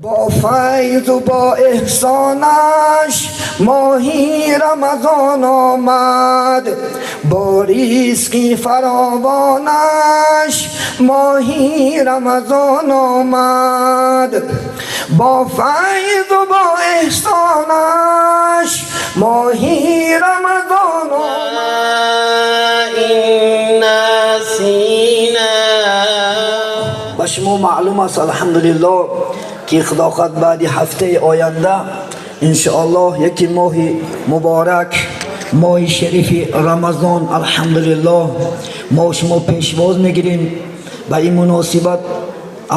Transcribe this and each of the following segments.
Бо файзу бо эҳсонаш моҳи Рамазон омад, бо ризқи фаровонаш моҳи Рамазон омад, бо файзу бо эҳсонаш моҳи Рамазон омад. Ба шумо маълум аст, алҳамдулиллоҳ, ки худо хоҳад баъди ҳафтаи оянда иншоаллоҳ яке моҳи муборак, моҳи шарифи Рамазон, алҳамдулиллоҳ, мо шумо пешвоз мегирем. Ба ин муносибат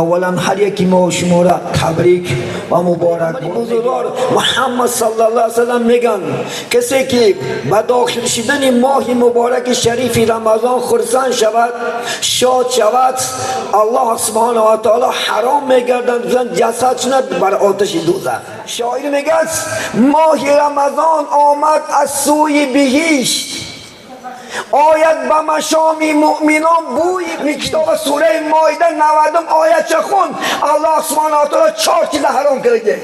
аввалан ҳар яки мо шуморо табрик ва муборак. Бузургвор Муҳаммад саллаллоҳу алайҳи васаллам мегӯянд, касе ки ба дохил шудани моҳи мубораки шарифи Рамазон хурсанд шавад, шод шавад, Аллоҳ субҳонаҳу ва таоло ҳаром мегарданд ҷасадшона бар оташи дӯзах. Шоир мегӯяд, моҳи Рамазон омад аз сӯи биҳишт, ояд ба машоми муъминон бӯи. Китоби сураи Моида 90 оятча хун, Аллоҳ субҳонаҳу ва таоло чор чиза ҳаром карда.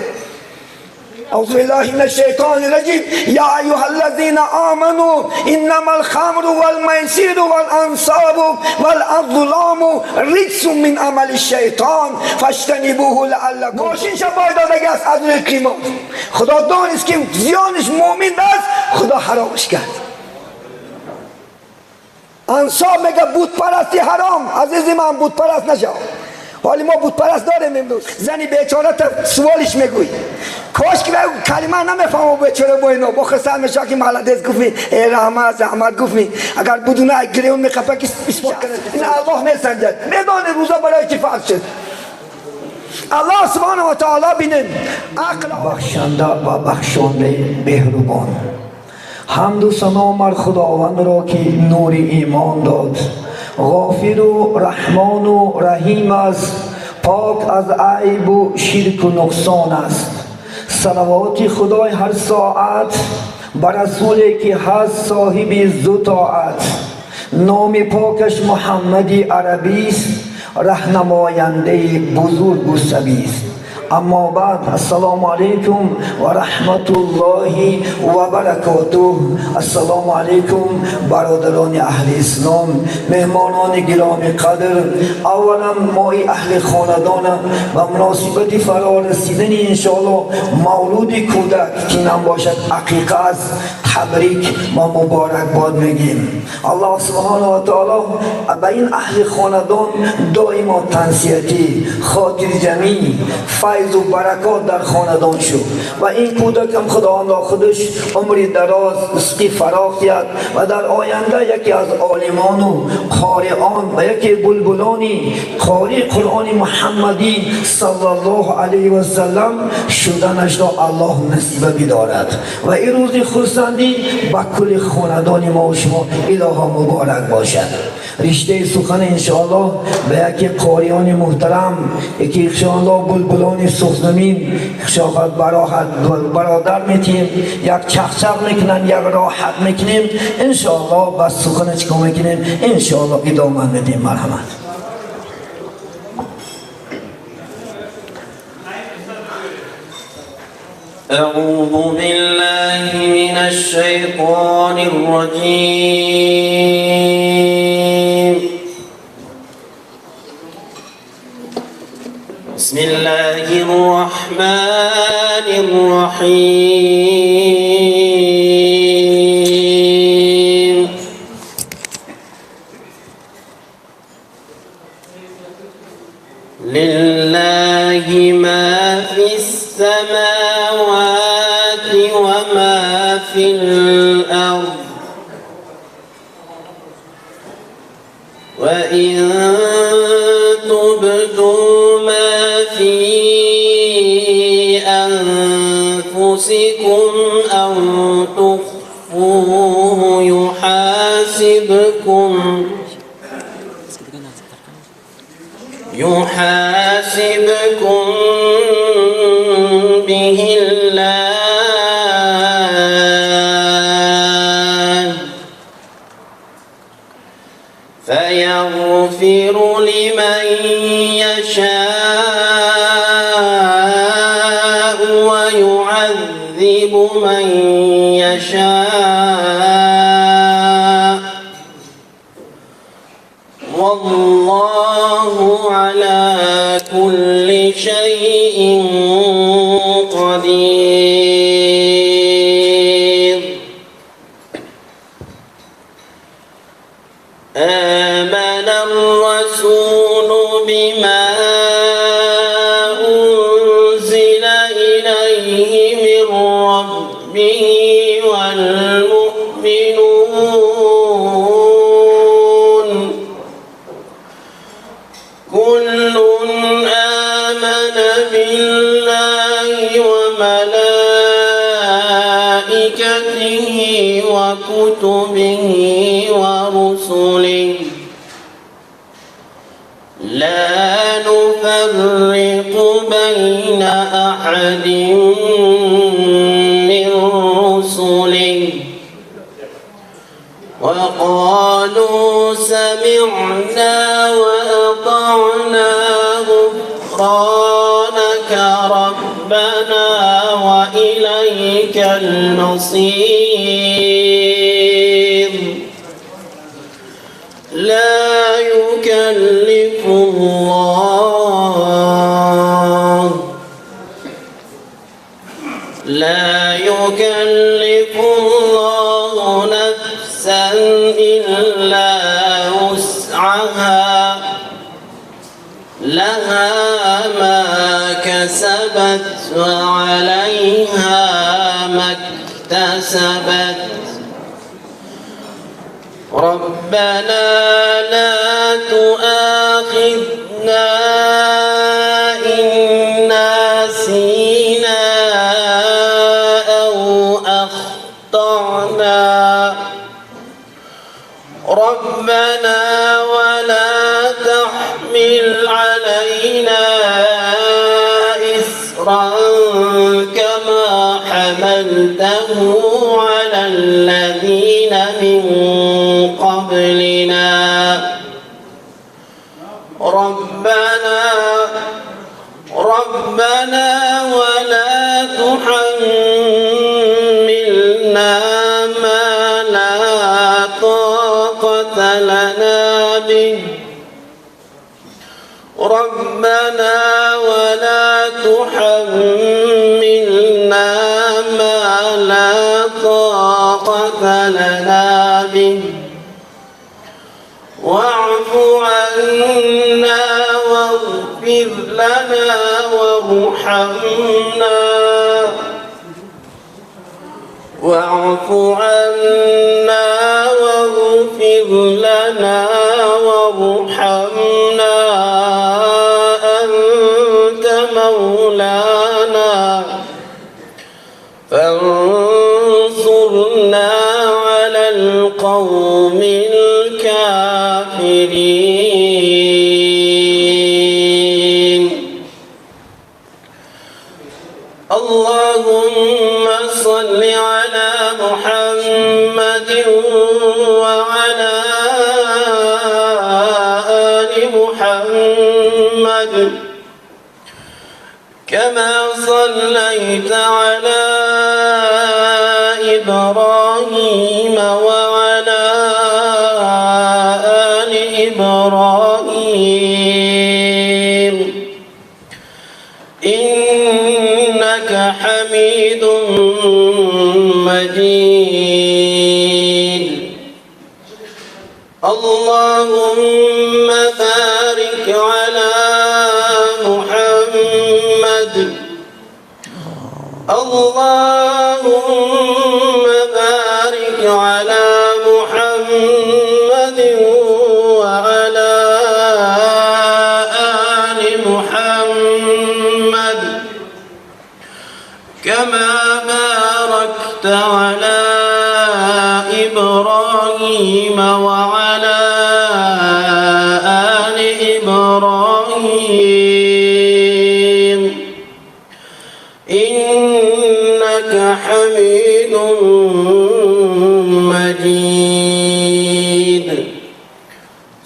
أعوذ بالله من الشيطان الرجيم. يا أيها الذين آمنوا إنما الخمر والميسر والأنصاب والأزلام رجس من عمل الشيطان فاجتنبوه لعلكم. ماشین شبای دادگی است از روی قیمت. خدا دانست که زیانش مؤمن است، خدا حرامش کرد. انصاب میگه بت پرستی حرام. عزیزی من، بت پرست نشو. حالی ما بت پرست داریم امروز. زنی بیچاره تا سوالش میگوی، کاش که کلمه نمیفهمم بیچاره با اینا با خسر میشه که مالدیز گفت ای رحمت زحمت گفت، اگر بدون گریون میخپه که اثبات کنه. این الله میسنجد، میدانه روزا برای چی فرض شد. الله سبحانه و تعالی بینن عقل بخشنده و بخشانده مهربان. حمد و ثنا مر خداوند را که نور ایمان داد. غافر و رحمان و رحیم است، پاک از عیب و شرک و نقصان است. صلوات خدای هر ساعت بر رسولی که هست صاحب ذو طاعت. نام پاکش محمد عربی است، رهنماینده بزرگ و سبی است. اما بعد، السلام علیکم و رحمت الله و برکاته. السلام علیکم برادران اهل اسلام، مهمانان گرامی قدر. اولا ما اهل خاندان و مناسبت فرا رسیدن انشاءالله مولود کودک که نام باشد عقیقه است، تبریک و مبارک باد میگیم. الله سبحانه و تعالی به این اهل خاندان دائما تنصیتی، خاطر جمعی، فیض و برکات در خاندان شد و این کودک هم خداوند خودش عمری دراز، رزقی فراخ دهد و در آینده یکی از عالمان و قارئان و یکی بلبلانی قاری قرآن محمدی صلی الله علیه و سلم شدنش را الله نصیبه بدارد و این روز خرسندی با کل خاندان ما و شما الها مبارک باشد. رشته سخن انشاءالله به یکی قاریان محترم، یکی انشاءالله بلبلان سخزمین شاخت براحت برادر میتیم، یک چخچخ میکنن، یک راحت میکنیم. انشاءالله بس سخن چیکار میکنیم، انشاءالله ادامه میدیم. مرحمت. أعوذ بالله من الشيطان الرجيم. بسم الله الرحمن الرحيم. لله ما في السماوات وما في الأرض وإن تبدوا ما في أنفسكم أو تخفوه يحاسبكم به الله فيغفر لمن يشاء يصيب من يشاء والله على كل شيء قدير. آمن الرسول بما أنزل إليه من ربه والمؤمنون كل آمن بالله وملائكته وكتبه ورسله لا نفرق بين أحد من رسله وقالوا سمعنا وأطعنا غفرانك ربنا وإليك المصير. لا يكلف الله لا يكلف الله نفسا إلا وسعها لها ما كسبت وعليها ما اكتسبت. ربنا لا تؤاخذنا إن نسينا أو أخطأنا. ربنا ولا تحمل علينا إصرا كما حملته على الذين من قبلنا. ربنا ولا تحملنا ما لا طاقة لنا به. ربنا ولا تحملنا ما لا طاقة لنا به واعف عنا واغفر لنا وارحمنا. واعف عنا واغفر لنا وارحمنا أنت مولانا فانصرنا على القوم الكافرين. اللهم صل على محمد وعلى آل محمد كما صليت على إبراهيم وعلى آل إبراهيم إنك حميد مجيد. اللهم بارك على محمد. اللهم بارك على محمد وعلى آل محمد كما باركت على إبراهيم وعلى آل إبراهيم إنك حميد مجيد.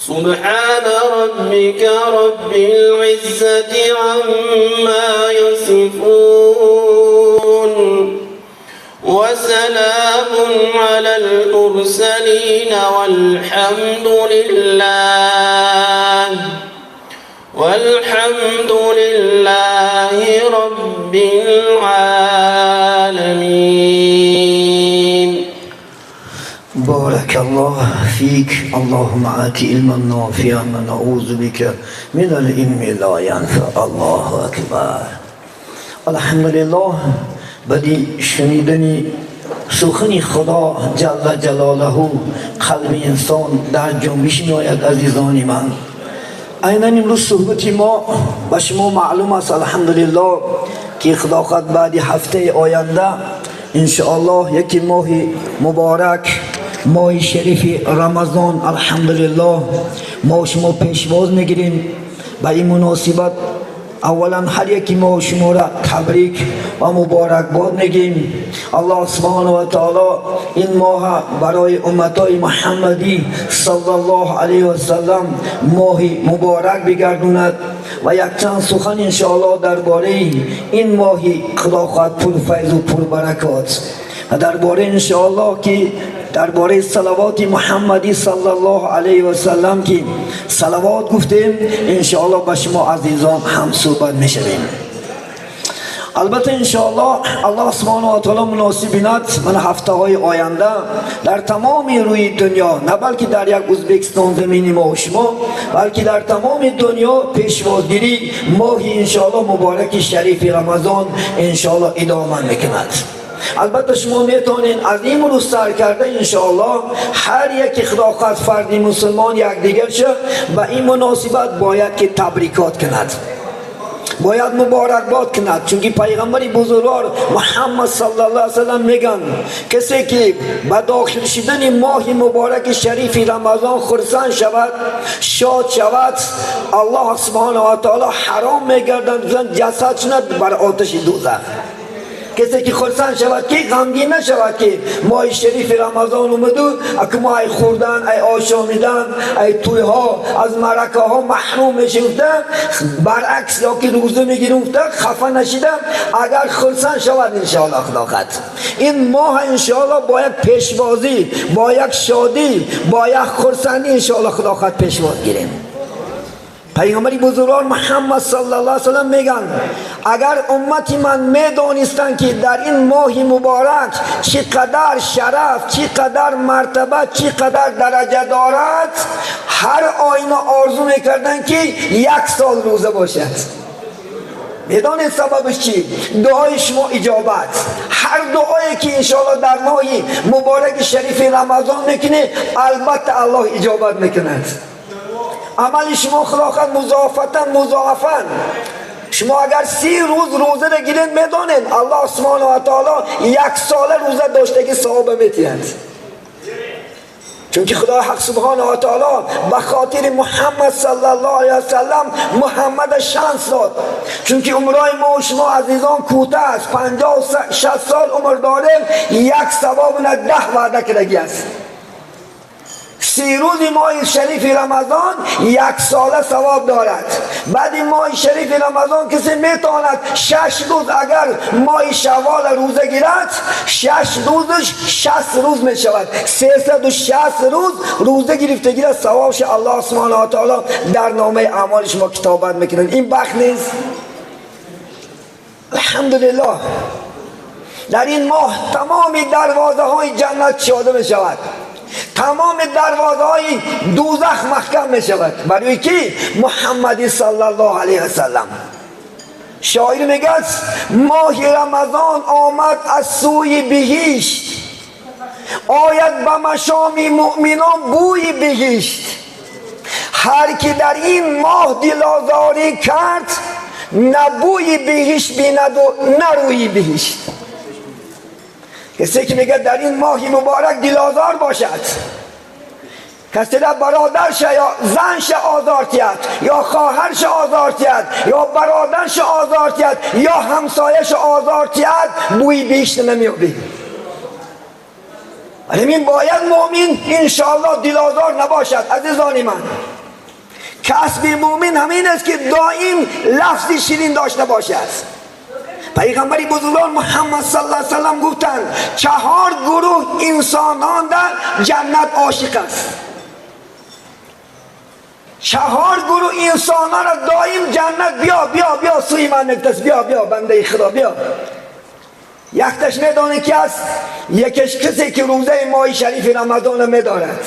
سبحان ربك رب العزة عما يصفون. وسلام على المرسلين والحمد لله رب العالمين. بارك الله فيك. اللهم آت علما نافعا ونعوذ بك من العلم لا ينفع. الله أكبر. الحمد لله بدی شنیدن سخن خدا جل جلاله قلب انسان در جنبش می آید. عزیزان من، عینا امروز صحبت ما به شما معلوم است الحمدلله که خدا خواهد بعد هفته آینده انشاءالله یکی ماه مبارک، ماه شریف رمضان الحمدلله ما شما پیشواز میگیریم. به این مناسبت اولا هر یکی ما شما را تبریک و مبارکباد میگیم. الله سبحانه و تعالی این ماه برای امتای محمدی صلی الله علیه و سلم ماه مبارک بگردوند و یک چند سخن انشاءالله درباره این ماه خدا خواهد پر فیض و پر برکات و درباره انشاءالله که درباره صلوات محمدی صلی الله علیه و سلم که صلوات گفتیم انشاءالله با شما عزیزان هم صحبت میشویم. البته انشاءالله الله سبحانه و تعالی مناسب بیند من هفته های آینده در تمام روی دنیا، نه بلکه در یک ازبکستان زمینی ما و شما، بلکه در تمام دنیا پیشوازگیری ماه انشاءالله مبارک شریف رمضان انشاءالله ادامه میکند. البته شما میتونین از این روز سر کرده انشاءالله هر یک خدا خواهد فردی مسلمان یک دیگر شه به این مناسبت باید که تبریکات کند، باید مبارکباد کند، چون پیغمبر بزرگوار محمد صلی الله علیه و سلم میگن کسی که به داخل شدن ماه مبارک شریف رمضان خرسند شود، شاد شود، الله سبحانه و تعالی حرام میگردند جسد شد بر آتش دوزخ. کسی که خرسند شود که غمگین نشود که ماه شریف رمضان اومد اگه ما ای خوردن، ای آشامیدن، ای توی ها از مرکه ها محروم میشیم، برعکس یا که روزه میگیریم خفه نشیدن، اگر خرسند شود انشاءالله خدا خد این ماه انشاءالله با یک پیشوازی، با یک شادی، با یک خرسندی انشاءالله خدا خد پیشواز گیریم. پیغمبر بزرگوار محمد صلی الله علیه و سلم میگن اگر امتی من میدانستند که در این ماه مبارک چقدر شرف، چقدر مرتبه، چقدر درجه دارد، هر آینه آرزو میکردند که یک سال روزه باشد. میدانید سببش چی؟ دعای شما اجابت. هر دعایی که انشاءالله در ماه مبارک شریف رمضان میکنی البته الله اجابت میکند. عمل شما خلاقت مضاعفتا مضاعفا. شما اگر 30 روز روزه را گیرید میدانید الله سبحانه و تعالی یک ساله روزه داشتگی ثواب میتید. چون که خدا حق سبحانه و تعالی به خاطر محمد صلی الله علیه و سلم محمد شانس داد. چون که عمرای ما و شما عزیزان کوتاه است، 50 60 سال عمر داریم، یک ثواب نه 10 وعده کردگی است. 30 روز ماه شریف رمضان یک ساله ثواب دارد. بعد ماه شریف رمضان کسی میتواند 6 روز اگر ماه شوال روزه گیرد، 6 روزش 60 روز میشود، 360 روز روزه گرفته گیرد، ثوابش الله سبحانه و تعالی در نامه اعمال شما کتابت میکنند. این بخت نیست. الحمدلله در این ماه تمام دروازه های جنت شاده میشود، تمام دروازه های دوزخ محکم می شود. برای کی؟ محمدی صلی الله علیه و سلم. شاعر میگه ماه رمضان آمد از سوی بهشت، آید به مشام مؤمنان بوی بهشت. هر کی در این ماه دلازاری کرد، نه بوی بهشت بیند و نه روی بهشت. کسی که میگه در این ماه مبارک دلازار باشد، کسی را برادرش یا زنش آزار تید، یا خواهرش آزار تید، یا برادرش آزار تید، یا همسایش آزار تید، بوی بهشت نمیابی. ولی باید مؤمن انشاءالله دلازار نباشد. عزیزان من، کسب مؤمن همین است که دائم لفظ شیرین داشته باشد. پیغمبر بزرگوار محمد صلی الله علیه و سلم گفتند چهار گروه انسانان در جنت عاشق است. چهار گروه انسانان را دائم جنت بیا بیا بیا سوی من نکتس، بیا بیا بنده خدا بیا. یکتش میدانه که است، یکش کسی که روزه ماه شریف رمضان میدارد.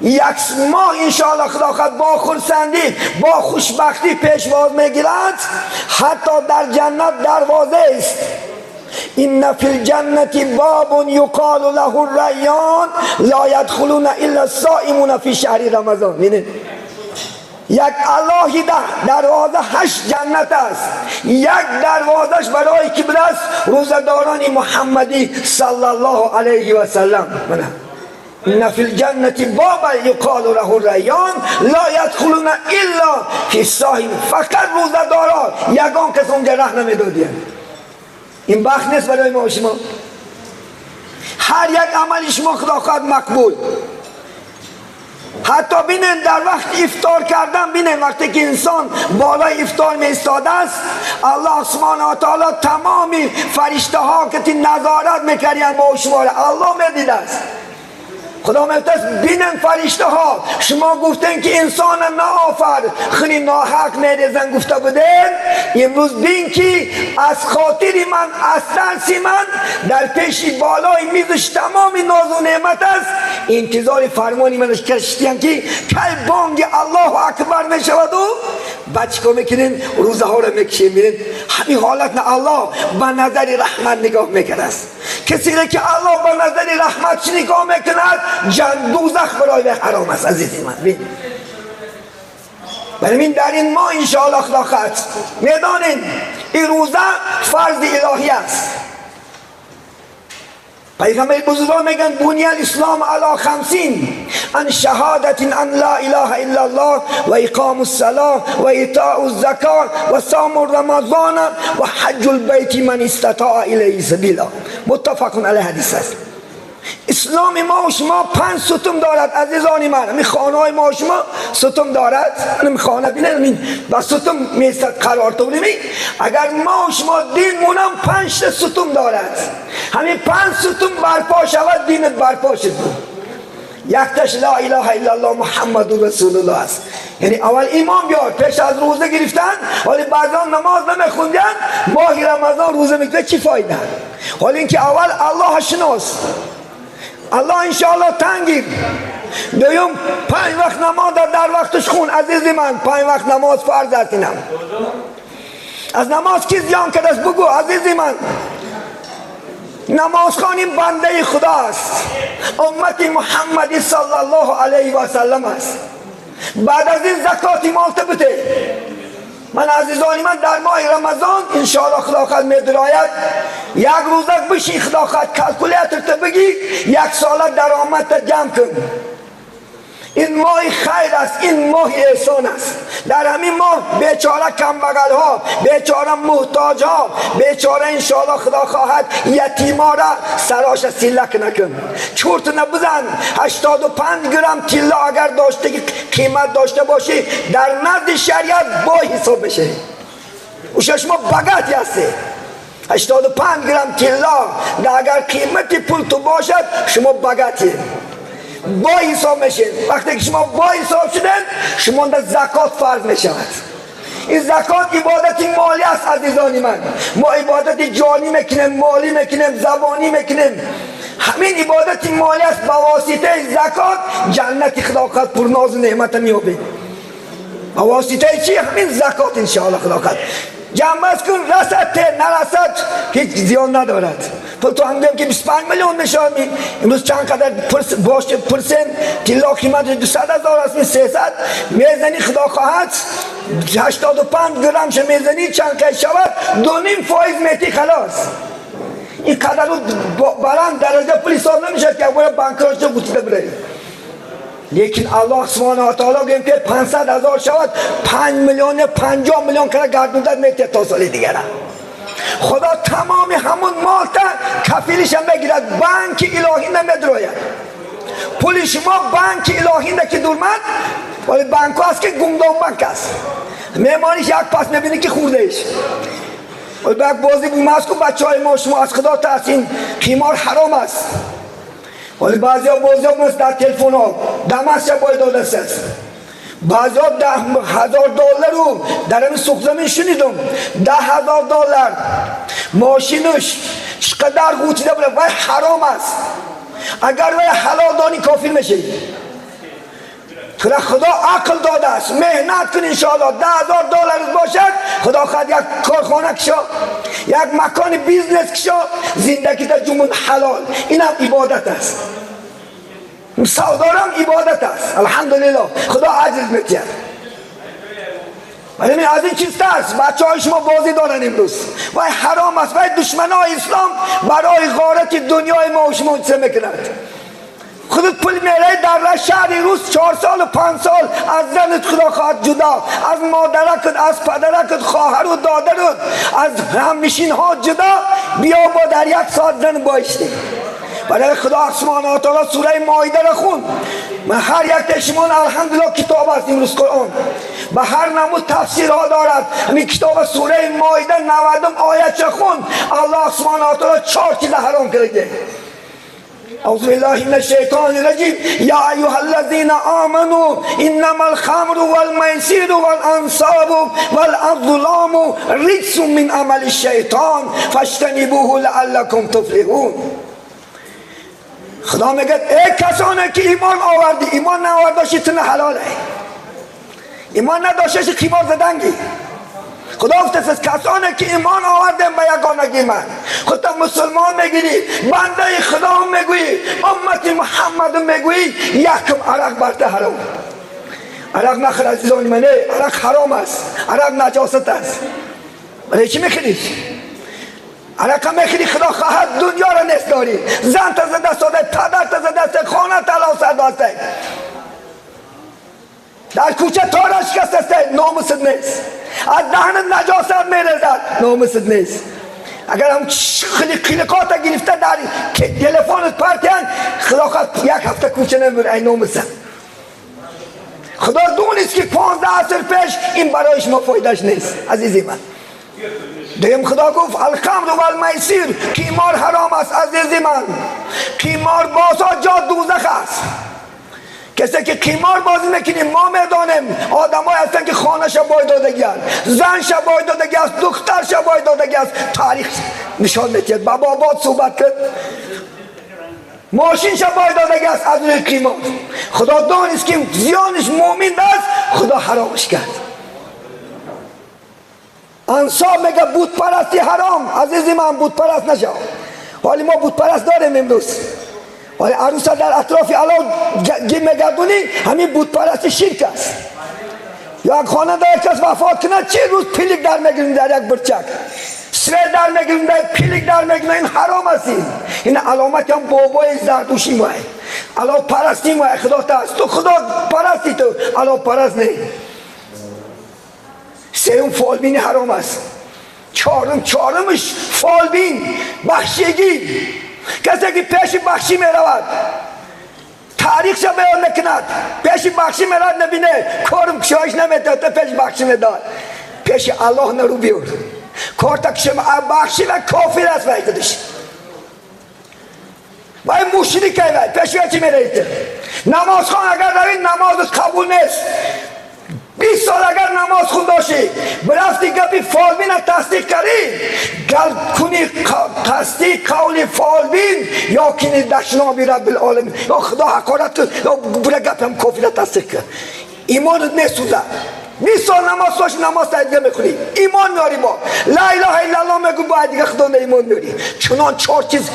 یک ماه انشاءالله خدا خواهد با خرسندی با خوشبختی پیشواز میگیرد. حتی در جنت دروازه است. ان فی الجنة باب یقال له الریان لا یدخلون الا الصائمون فی شهر رمضان. ببینید یک اللهی دروازه 8 جنت است، یک دروازش برای کی است؟ روزه‌داران محمدی صلی الله علیه و سلم. ان فی الجنة بابا یقال له الریان لا یدخلون الا فی الصائم. فقط روزه‌داران، یگان کس اونجا راه نمیدادین. این بخت نیست برای ما و شما. هر یک عمل شما خدا خواهد مقبول. حتی بینن در وقت افطار کردن، بینن وقتی که انسان بالای افطار می ایستاده است، الله سبحانه و تعالی تمامی فرشته ها که نظارت میکردن با شما الله میدید است. خدا میگفت بینن فرشته ها، شما گفتن که انسان ناآفر خیلی ناحق میریزن گفته بودن، امروز بین که از خاطر من، از ترس من در پیش بالای میزش تمام ناز و نعمت است، انتظار فرمانی من کشتیم که کی بانگ الله اکبر میشود و بچه که میکنین روزه ها رو میکشیم. میرین همین حالت نه، الله به نظر رحمت نگاه میکرد است. کسی که الله به نظر رحمت نگاه میکند جن دوزخ برای حرام است. عزیزی من بین برای این در این ماه انشاءالله خدا خواهد میدانین این روزه فرض الهی است. پیغمبر بزرگوار میگن بنی الاسلام علی 50 ان شهادت ان لا اله الا الله و اقام الصلاه و ایتاء الزکات و صوم رمضان و حج البیت من استطاع الیه سبیلا. متفق علیه حدیث است. اسلام ما و شما 5 ستون دارد عزیزان من. این خانه های ما و شما ستون دارد. این خانه بینید با ستون میستد قرار توریم. اگر ما و شما دین مونم 5 ستون دارد، همین 5 ستون برپا شود دینت برپا شد. یکتش لا اله الا الله محمد رسول الله است. یعنی اول ایمان بیار پیش از روزه گرفتن. ولی بعضا نماز نمیخوندن، ماه رمضان روزه میگیره، چی فایده؟ حالا اینکه اول الله شناس، الله انشاءالله تنگی. دوم 5 وقت نماز در وقتش خون. عزیز من 5 وقت نماز فرض است. اینم از نماز کی زیان کرده است بگو عزیز من. نماز خوانیم بنده خدا است، امت محمدی صلی الله علیه و سلم است. بعد از این زکات مال بده. من عزیزانی من در ماه رمضان انشاءالله خدا خواهد میدراید یک روزک بشی خدا خواهد کلکولیتر تا بگی یک ساله درآمد تا جمع کن. این ماه خیر است، این ماه احسان است. در همین ماه بیچاره کمبغل ها، بیچاره محتاج ها، بیچاره انشاءالله خدا خواهد یتیما را سراش سیلک نکن، چرت نبزن. 85 گرم طلا اگر داشته قیمت داشته باشی در نزد شریعت با حساب بشه. او شما بگاتی هستی. 85 گرم طلا اگر قیمت پول تو باشد شما بگاتی با حساب میشین. وقتی که شما با حساب شدن شما در زکات فرض میشود. این زکات عبادت مالی است عزیزان من. ما عبادت جانی میکنیم، مالی میکنیم، زبانی میکنیم. همین عبادت مالی است. با واسطه زکات جنت خدا قد پرناز و نعمت میابید. با واسطه چی؟ همین زکات انشاءالله خدا قد جمع کن، رسد نرسد هیچ زیان ندارد. پول تو هم که 25 میلیون میشه، امروز چند قدر باشه پرسن طلا قیمت 200 هزار است، 300 میزنی خدا خواهد 85 گرم شه میزنی چند که شود 2.5 فایز میتی خلاص. این قدر بلند درجه پول حساب نمیشه که اول بانکاش تو گوتیده بره. لیکن الله سبحانه و تعالی گفت که 500 هزار شود 5 میلیون 50 میلیون کرا گردوندن میته تا سال دیگر. خدا تمام همون مال تا کفیلش هم بگیرد، بانک الهی نمیدروید. پول شما بانک الهی نه که دورمد، ولی بانک هست که گمدان بانک است. Мемониш як пас мебинӣ ки хӯрдаиш. Як бозӣ бумаст ку бачаҳои мо шумо аз худо тарсин, қимор ҳаром аст. Вале баъзеҳо бозиҳо мас дар телефонҳо дамасша бой додастааст. Баъзеҳо $10,000 дар ҳамин сухзамин шунидум, $10,000 мошинаш чӣ қадар ғӯтида буда, вай ҳаром аст. Агар вай ҳалол донӣ кофир мешавӣ. Худо ақл додааст, меҳнат кун иншоалло, $10,000 бошад, худо хоҳад як корхона кишо, як макони бизнес кишо, зиндагита ҷумун ҳалол. Инам ибодат аст, савдорам ибодат аст. Алҳамдулилло, худо аҷр метиҳад. Вале аз ин чиз тарс, бачаҳои шумо бозӣ доранд имрӯз, вай ҳаром аст. Вай душманои ислом барои ғорати дунёи мо шумо чизе мекунад. Худат пул мераи дар шаҳри рус 4 солу 5 сол аз занат худо хоҳад ҷудо, аз модаракат, аз падаракат, хоҳару додарут, аз ҳамнишинҳо ҷудо, биё бо дар як соат зан боиштӣ. Барои худо субҳонаҳу ва таъоло сураи Моидаро хун. Ман ҳар якта шумо алҳамдулилло китоб аст имрӯз Қуръон ба ҳар намуд тафсирҳо дорад. Ҳамин китоба сураи Моида 90 оятча хун. Аллоҳ субҳонаҳу ва таъоло 4 чиза ҳаром карда. أعوذ بالله من الشيطان الرجيم. يا أيها الذين آمنوا إنما الخمر والميسر والأنصاب والأظلام رجس من عمل الشيطان فاجتنبوه لعلكم تفلحون. خدا میگه ای کسانی که ایمان آوردی، ایمان نآورداشی تو حلاله، ایمان نداشتی قیمار زدنگی. خدا گفته است کسانی که ایمان آوردن به یگانگی من، خودت مسلمان میگیری، بنده خدا میگویی، امت محمد میگویی، یکم عرق بر تو حرام. عرق نخور عزیزان من، عرق حرام است، عرق نجاست است. ولی چی میخوری؟ عرق میخوری خدا خواهد دنیا را نیست داری، زن تا زده دست داده، پدر تا زده دست، خانه طلا سر داسته، در کوچه تارش شکست است، ناموست نیست، از دهن نجاست میرزد، ناموست نیست. اگر هم خلقات گرفته در تلفنت پرتن، خدا خواهد یک هفته کوچه نمیره، ای ناموست. خدا دونست که 15 عصر پیش این برای شما فایدهش نیست عزیزی من. دیم خدا گفت الخمر و المیسیر، قیمار حرام است عزیزی من. قیمار بازها جا دوزخ است. کسی که قیمار بازی میکنیم ما میدانیم آدمای هستن که خانه بای دادگی است، زنش بای دادگی است، دخترش بای دادگی است. تاریخ نشان میدهد. بابا باد صحبت کرد، ماشینش بای دادگی است از روی قیمار. خدا دانست که زیانش مؤمن است، خدا حرامش کرد. انصاب میگه بت پرستی حرام. عزیزی من بت پرست نشو. حالی ما بت پرست داریم امروز. ولی عروس در اطراف الله گیم میگردونی، همین بت پرستی شرک است. یک خانه در کس وفات کنه، 40 روز پلیک در میگیریم در یک برچک، سر در میگیریم در پلیک در میگیریم. این حرام است. این علامت هم بابای زردوشی ماه، الله پرستی ماه. خدا ترس تو، خدا پرستی تو، الله پرست نه. سوم فالبینی حرام است. چهارمش فالبین بخشیگی. کسی که پیش بخشی می رود تاریخش بیان نکند، پیش بخشی می رود نبینه کارم کشایش نمیده، پیش بخشی می داد. پیش الله نرو بیور کار تکشم بخشی و کافر است. وای دادش وای مشرک وای پیش چی می رید. نماز خوان اگر روی نماز قبول نیست. 20 سال اگر نماز خون باشی برفتی گپی فالبین تصدیق کردی، گل کنی تصدیق قول فالبین یا کنی دشنامی رب العالمین، یا خدا حقارت یا برا گپ هم کافی را تصدیق کرد، ایمانت نسوزه. 20 سال نماز باشی نماز تایید میکنی، ایمان میاری، با لا اله الا الله میگو، باید دیگه خدا ایمان میاری. چنان 4 چیز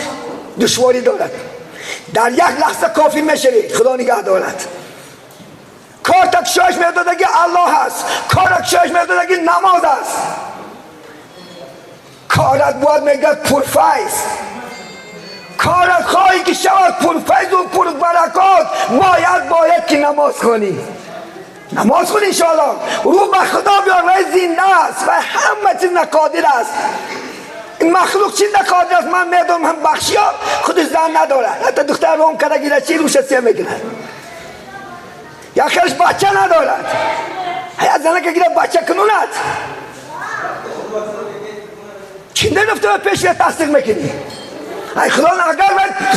دشواری دارد، در یک لحظه کافی میشوی. خدا نگه دارد. کار تکشایش میدادگی الله هست، کار تکشایش میدادگی نماز است. کارت باید میگه پرفیض، کارت خواهی که شود پرفیض و پربرکات، باید که نماز کنی. نماز خونی انشاءالله. رو به خدا بیار، وی زنده است و همه چیز نقادر است. این مخلوق چیز نقادر است. من میدونم هم بخشی ها خودش زن نداره، حتی دختر روم کرده گیره چی روش سیه میگیره، یا خیلش بچه ندارد. ҳаят занака гира бача кунунад чинда гуфта пеш тасдиқ мекунӣ? ай худо агар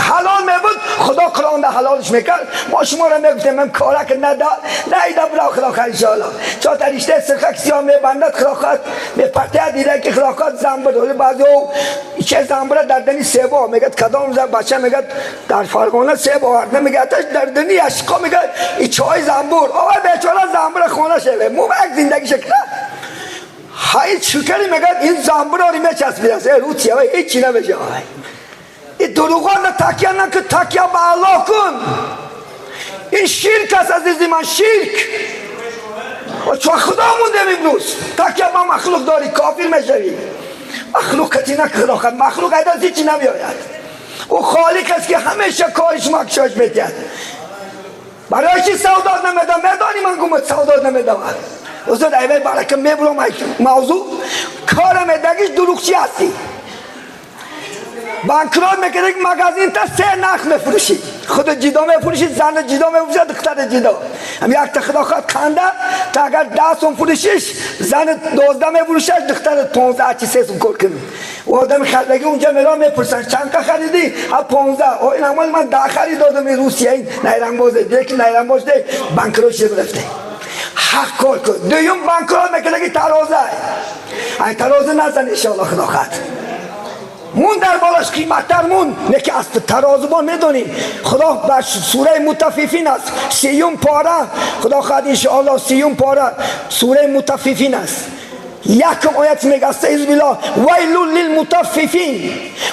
ҳалол мебуд худо қуръонда ҳалолш мекард мо шуморо мегуфтем ман корак нада наида бира худо хар иншоалло чо та риштаи сирхак сиёҳ мебандад худо хоҳад мепартояд дида ки худо хоҳад занбур вале баъзео че занбура дар дани себо мегӯяд кадом бача мегӯяд дар Фарғона себ оварда мегӯяд аташ дар дани яшқо мегӯяд и чой занбур ова бечора занбура хона шеве мубарак зиндагиша кара ҳай шукари мегӯяд ин занбур ори мечаспидааст э рутия ҳечи намешавад. ин дурӯғона такя накун, такя ба Аллоҳ кун. ин ширк аст азизи ман, ширк. чун худо мондем имрӯз такя ба махлуқ дорӣ кофир мешавӣ. махлуқ кати накун, махлуқ айдаз ҳичи намеояд. ӯ холиқ аст ки ҳамеша кори шумо кушоиш медиҳад. барои чи савдот намедам? медонӣ ман гумат савдот намедавад. устод айвай барака мебурам мавзӯъ кора медагиш дурӯғчӣ ҳастӣ. банкрот мекунӣ магазин та се нарх мефурӯшӣ, худо ҷидо мефурӯшӣ, зана ҷидо мефурӯшад, духтара ҷидо. ҳам якта худо хоҳад канда та агар 10 сум фурӯшиш, зани 12 мефурӯшад, духтара 15 чи 3 сум кор кунӣ. одами харидагӣ унҷа меро мепурсанд чанд ка харидӣ? ҳа 15. О ин ҳамон ман 10 харид додам. Ин Русия ин найрангбозе лекин найрангбоз де банкрот шуда рафте. ҳақ кор кун. Дуюм банкрот мекунаги тароза. ай тароза назан иншоалло худо хоҳад. мун дар болаш қиматтар мун неки аз тарозубон медонӣ худо бар сураи Мутаффифин аст, 30-юм пора худо хоҳад иншоалло 30-юм пора сураи Мутаффифин аст. якум оят мега استعیذ بالله ویل للمطففین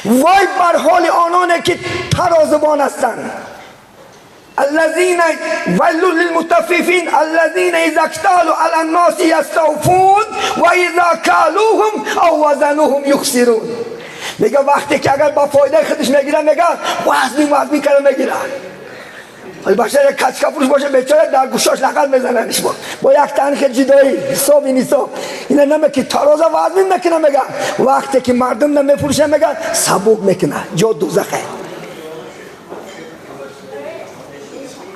وای بر حال آنانه که ترازبان هستند. الذين ويل للمطففين الذين اذا اكتالوا على الناس يستوفون واذا كالوهم او وزنوهم يخسرون. میگه وقتی که اگر با فایده خودش میگیرن میگه وزنی وزنی کنه میگیرن. ولی باشه یک کچکا فروش باشه بیچاره در گوشاش لغت میزننش با یک تنخ جدایی حساب این حساب اینا نمه که ترازه وزنی میکنه. میگه وقتی که مردم نمیفروشه میگه سبک میکنه جا دوزخه.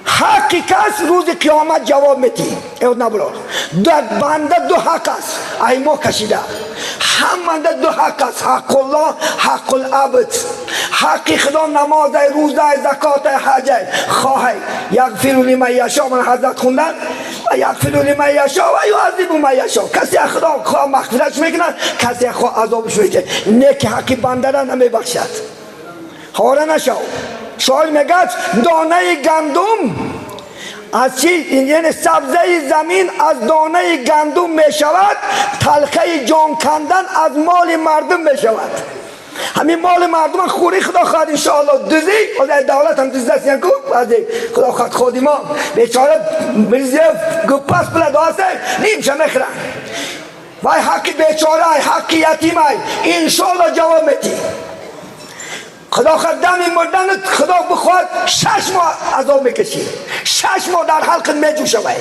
حقی کس روز قیامت جواب میدی. ای نبرار در بنده دو حق است ای ما کشیده هم بنده دو حق است، حق الله حق العبد. حق خدا نماز روزه زکات حج خواه یغفر لمن یشاء من حضرت خوندن و یغفر لمن یشاء و یعذب من یشاء. کسی خدا خواه مغفرتش میکنه کسی خواه عذابش میکنه. نیک حق بنده را نمیبخشد. خواره نشو. شاعر میگه دانه گندم از چی؟ یعنی سبزه زمین از دانه گندم میشود، تلخه جان کندن از مال مردم میشود. همین مال مردم خوری خدا خواهد انشاءالله دزی از دولت هم دزده است کو خدا خواهد خودی ما بیچاره مریضیف گپاس پول داسته نیمشه میخرن. وای حق بیچاره حق یتیم انشاءالله جواب میدی. خدا خواهد دم مردن خدا بخواد 6 ماه عذاب میکشی، 6 ماه در حلق میجوشوی.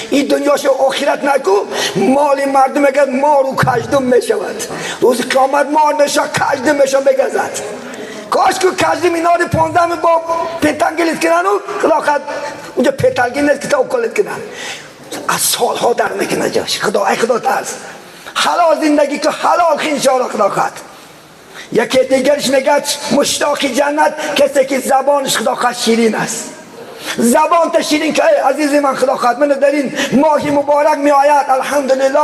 این دنیاش آخرت نکو مال مردم میگه مار و کژدم میشود. روز قیامت مار میشه کژدم میشه میگزد. کاش که کژدم اینا رو 15 با پتانگلیت کنن و خدا خواهد اونجا پتانگل نیست که تا اکالت کنن. از سالها در میکنه جاش. خدا ای خدا ترس حلال زندگی که حلال انشاءالله خدا خواهد. یکی دیگرش میگه مشتاق جنت کسی که زبانش خدا خواهد شیرین است. زبان تا شیرین که عزیز من خدا خواهد من در این ماه مبارک می آید الحمدلله.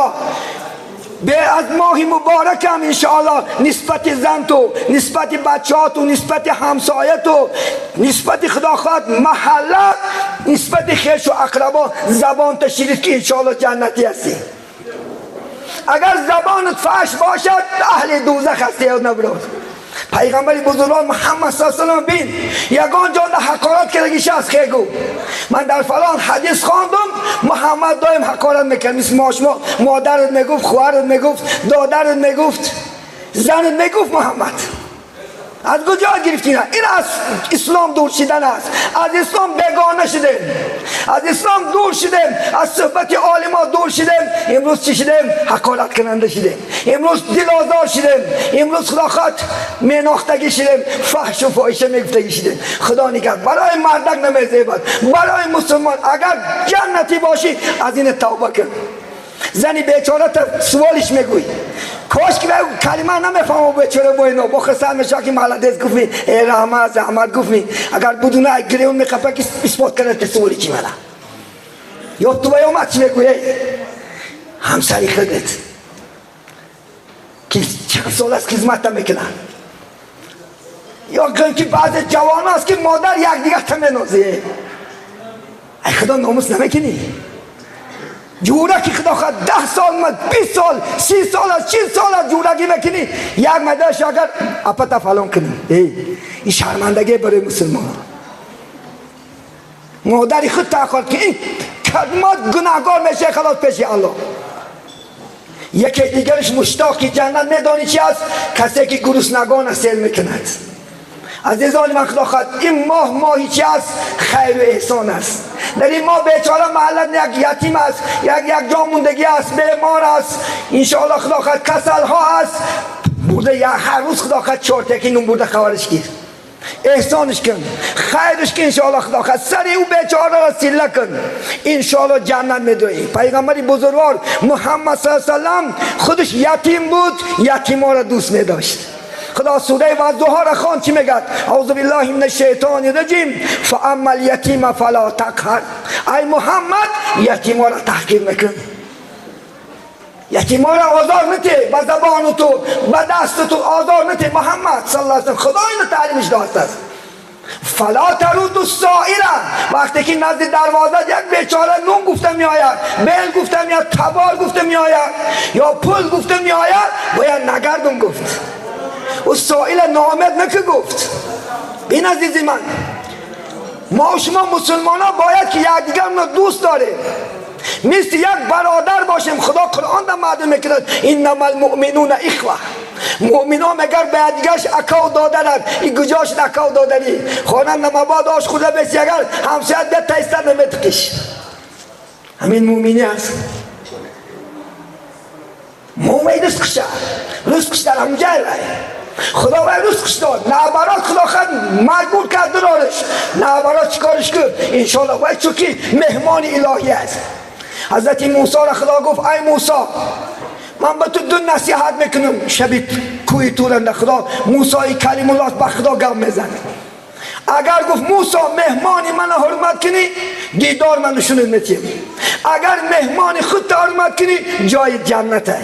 به از ماه مبارک هم انشاءالله نسبت زن تو، نسبت بچه ها تو، نسبت همسایه تو، نسبت خدا خواهد محله، نسبت خویش و اقربا زبان تا شیرین که انشاءالله جنتی هستی. اگر زبانت فحش باشد اهل دوزخ هستی. یاد نبرد پیغمبر بزرگوار محمد صلی الله علیه و بین یگان جا حقارت کردگیش از خیگو من در فلان حدیث خواندم محمد دایم حقارت میکرد. مثل ما شما مادرت میگفت، خواهرت میگفت، دادرت میگفت، زنت میگفت محمد. از کجا گرفتی؟ این از اسلام دور شدن است. از اسلام بیگانه شدیم، از اسلام دور شدیم، از صحبت عالما دور شدیم. امروز چی شدیم؟ حقارت کننده شدیم. امروز دل آزار شدیم. امروز خدا خواهد مناختگی شدیم، فحش و فاحشه میگفتگی شدیم. خدا نگه برای مردک نمیزیبد، برای مسلمان اگر جنتی باشی از این توبه کن. زنی بیچاره تا سوالش میگوی کاش که کلمه نمیفهمم بیچاره با اینا با خسر میشه که مالدز گفت ای رحمت زحمت گفت اگر بدون گریون میخپه که اثبات کنه که سوالی چی ملا یا تو باید اومد چی میگوی همسری خودت که چند سال از خدمت میکنن یا که بعض جوان است که مادر یک دیگه تا منازیه ای خدا ناموس نمیکنی جوره که خدا خواهد 10 سال 20 سال 30 سال از 40 سال از جورگی میکنی یک مدرش اگر اپتا فلان کنی ای این شرمندگی برای مسلمان مادری خود تاخواد که این کلمات گناهگار میشه خلاص پیش الله. یکی دیگرش مشتاقی جنت میدانی چی است؟ کسی که گرسنگان سیر میکند. عزیزان من خدا خواهد این ماه ماهی چی است؟ خیر و احسان است. در این ماه بیچاره محلت یک یتیم است، یک جا موندگی است، بیمار است، انشاءالله خدا خواهد کسل ها است، برده یک هر روز خدا خواهد 4 تکی نون برده خبرش گیر، احسانش کن، خیرش کن، انشاءالله خدا خواهد سر او بیچاره را سیله کن، انشاءالله جنت میدوی. پیغمبر بزرگوار محمد صلی الله علیه و سلم خودش یتیم بود، یتیما را دوست میداشت. خدا سوره والضحی را خوان چی میگد؟ اعوذ بالله من الشیطان الرجیم فاما الیتیم فلا تقهر. ای محمد یتیما را تحقیر نکن، یتیما را آزار نده، به زبان تو به دست تو آزار نده. محمد صلی الله علیه و سلم خدا اینو تعلیمش داد است. فلا ترد السائل، وقتی که نزد دروازه یک بیچاره نون گفته می آید، بیل گفته می آید، تبار گفته می آید یا پول گفته می آید، باید نگردم گفت. و سائل نامد نکه گفت. این عزیزی من، ما و شما مسلمان ها باید که یکدیگر را دوست داریم، مثل یک برادر باشیم. خدا قرآن در معلوم میکند انما المؤمنون اخوه، مؤمنان مگر به یکدیگرش اکا و دادرند. این کجاش اکا و دادری؟ خانه نماباد آش خورده بسی اگر همسایت بیاد تایستر نمیتکش. همین مؤمنی هست. مؤمن رزقشه، رزقش در همجای خدا باید رزقش داد. نه برات خدا خود مجبور کرد درارش، نه برات چیکارش کرد؟ انشالله باید چون که مهمان الهی است. حضرت موسی را خدا گفت ای موسی من به تو 2 نصیحت میکنم. شبی کوی تورنده خدا موسی کلیم الله به خدا گم میزنه. اگر گفت موسی مهمان من حرمت کنی دیدار من نشونت میتیم، اگر مهمان خود حرمت کنی جای جنته.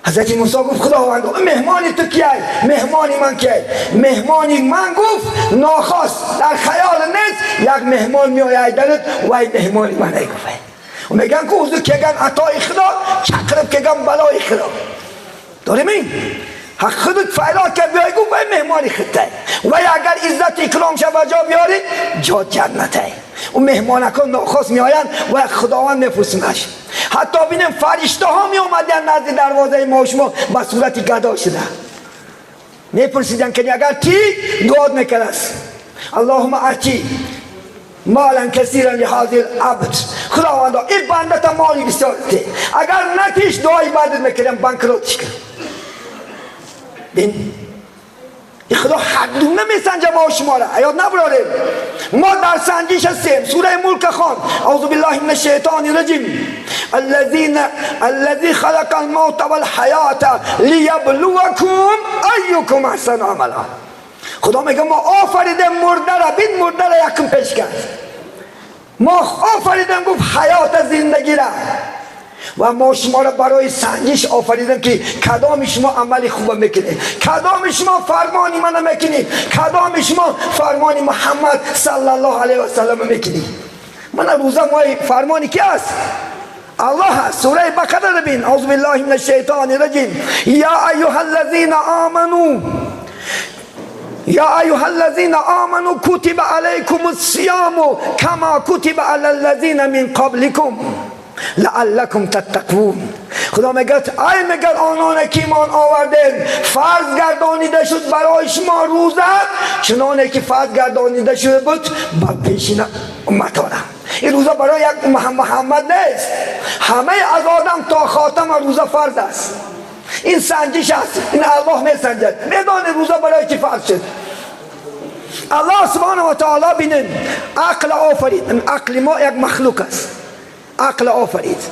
حضرت موسی گفت خداوند مهمانی تو کیه؟ مهمانی من کیه؟ مهمانی من گفت ناخواست در خیال نیست یک مهمان میآید درت وای مهمانی من ای گفت. و میگن که اوزو کگن عطای خدا چقرب کگن بلای خدا. داریم این حق خودت فعلا که بیای گفت وای مهمانی خودته، وای اگر عزت اکرام شه به جا بیاری جا جنته. و مهمانکان ناخواست میآیند و خداوند میپرسنش. حتی بینیم فرشته ها می اومدن نزد دروازه ما و شما به صورت گدا شده میپرسیدن که اگر کی دعا میکرد است اللهم اعطی مالا کثیرا لهذا العبد، خداوندا این بنده تا مالی بسیار ده، اگر نتیش دعای بعد میکردم بانکروتش کرد. بین خدا حق نمیسنجه ما و شما را، یاد نبراریم ما در سنجش هستیم. سوره ملک خان اعوذ بالله من الشیطان الرجیم الذي خلق الموت والحیات لیبلوکم ایکم احسن عملا. خدا میگه ما آفریدیم مرده را، بین مرده را یکم پیش کرد، ما آفریدیم گفت حیات زندگی را و ما شما را برای سنجش آفریدیم که کدام شما عمل خوب میکنید، کدام شما فرمانی من میکنید، کدام شما فرمان محمد صلی الله علیه و سلم میکنید. من روزه مای فرمانی کی است؟ الله است. سوره بقره ببین اعوذ بالله من الشیطان الرجیم یا ایها الذین آمنوا یا ایها الذین آمنوا کتب علیکم الصیام کما کتب علی الذین من قبلکم لعلکم تتقون. خدا میگه ای میگه آنان که ایمان آوردن فرض گردانیده شد برای شما روزه چنانه که فرض گردانیده شده بود بر پیشین امتانه. این روزه برای یک محمد نیست، همه از آدم تا خاتم روزه فرض است. این سنجش است، این الله میسنجد، میدانه روزه برای چی فرض شد. الله سبحانه و تعالی بینن عقل آفرید، عقل ما یک مخلوق است، عقل آفرید.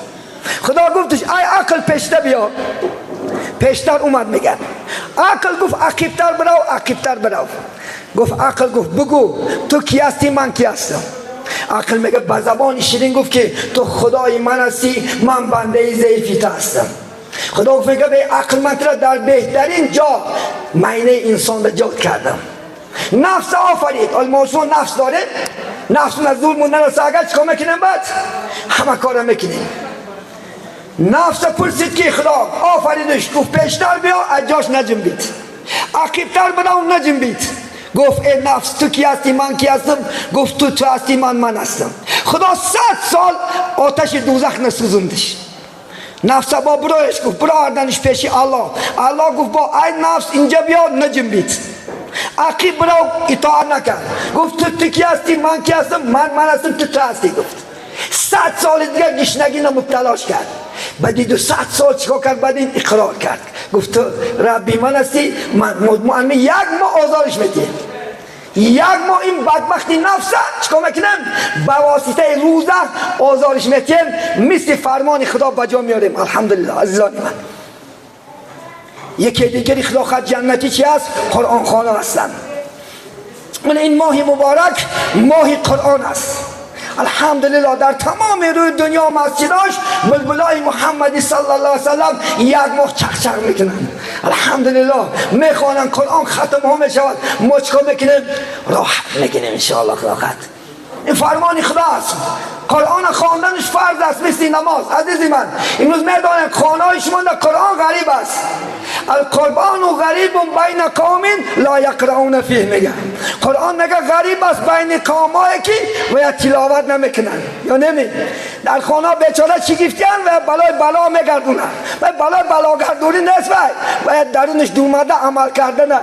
خدا گفتش ای عقل پیشتر بیا. پیشتر اومد میگن. عقل گفت عقیبتر برو، عقیبتر برو. گفت عقل گفت بگو تو کی هستی، من کی هستم. عقل میگه با زبان شیرین گفت که تو خدای من هستی، من بنده ضعیفی تو هستم. خدا گفت میگه به عقل من تو را در بهترین جا معنی انسان را جا کردم. نفس آفرید. الموضوع نفس داره، نفس از زور موندن است. اگر چیکار میکنیم بعد همه کارا میکنیم. نفس پرسید که خدا آفریدش، گفت پیشتر بیا، از جاش نجنبید. عقیبتر برو، نجنبید. گفت ای نفس تو کی هستی، من کی هستم؟ گفت تو تو هستی، من من هستم. خدا 100 سال آتش دوزخ نسوزوندش. نفس با برویش گفت براردنش پیشی الله. الله گفت با ای نفس اینجا بیا، نجنبید. عقیب برو، اطاعت نکرد. گفت تو تو کی هستی، من کی هستم؟ من من هستم، تو تو هستی. گفت 100 سال دیگه گشنگی مبتلاش کرد. بعد 200 سال چیکار کرد؟ بعد این اقرار کرد، گفت تو ربی من هستی، من یک ماه آزارش میدیم. یک ماه این بدبختی نفس چیکار میکنم؟ به واسطه روزه آزارش میدیم، مثل فرمان خدا به جا میاریم. الحمدلله. عزیزان من، یکی دیگری خدا خد جنتی چی هست؟ قرآن خوانان هستند. این ماه مبارک ماه قرآن است. الحمدلله در تمام روی دنیا مسجداش بلبلای محمدی صلی الله علیه وسلم یک ماه چخچخ میکنن. الحمدلله میخوانن قرآن، ختم ها میشود. ما چیکار میکنیم؟ راحت میکنیم انشاءالله. راحت. این فرمان خدا است. قرآن خواندنش فرض است مثل نماز. عزیزی من، امروز میدانم خانه های شما در قرآن غریب است. القرآن غریب بین قوم لا یقرؤون فیه. میگه قرآن میگه غریب است بین قومایی که و تلاوت نمیکنن یا نمی در خانه بیچاره چی گفتن و بلای بلا میگردونن و بلای بلا گردونی نیست، باید درونش دومده عمل کردن،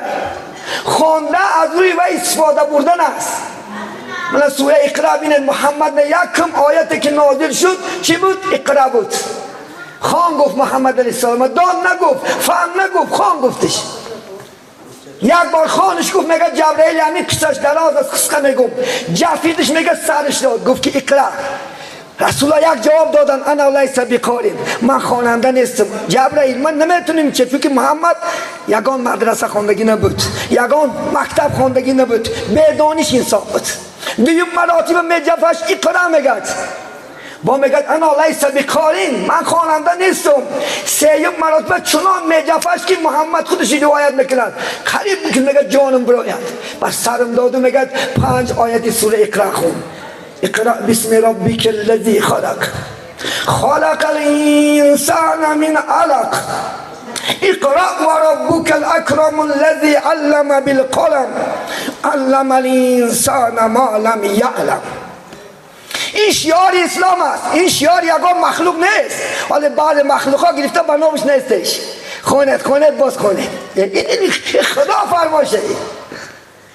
خوانده از روی و استفاده بردن است. من سوره اقرا بینید، محمد یکم آیتی که نازل شد چی بود؟ اقرا بود. خان گفت محمد علیه السلام، دان نگفت، فهم نگفت، خان گفتش. یک بار خانش گفت، میگه جبرئیل همین قصهش دراز است، قصه میگم. جفیدش میگه سرش داد، گفت که اقرا. رسول الله یک جواب دادن، انا لیس بقارئ، من خواننده نیستم. جبرئیل من نمیتونیم چه، چون که محمد یگان مدرسه خواندگی نبود، یگان مکتب خواندگی نبود، بدانش انسان بود. دویم مراتب میجفش اقرا میگد، با میگد انا لیس بقارئ، من خواننده نیستم. سیوم مراتب چنان میجفش که محمد خودش روایت میکند، قریب که میگه جانم براید. بس سرم دادو میگد 5 آیت سوره اقرا خون. اقرأ باسم ربك الذي خلق، خلق الإنسان من علق، اقرأ وربك الأكرم الذي علم بالقلم، علم الإنسان ما لم يعلم. این شعار اسلام است. این شعار یگان مخلوق نیست. ولی بعض مخلوق ها گرفته به نامش نیستش. خونت خونت باز خونت. این خدا فرماشه.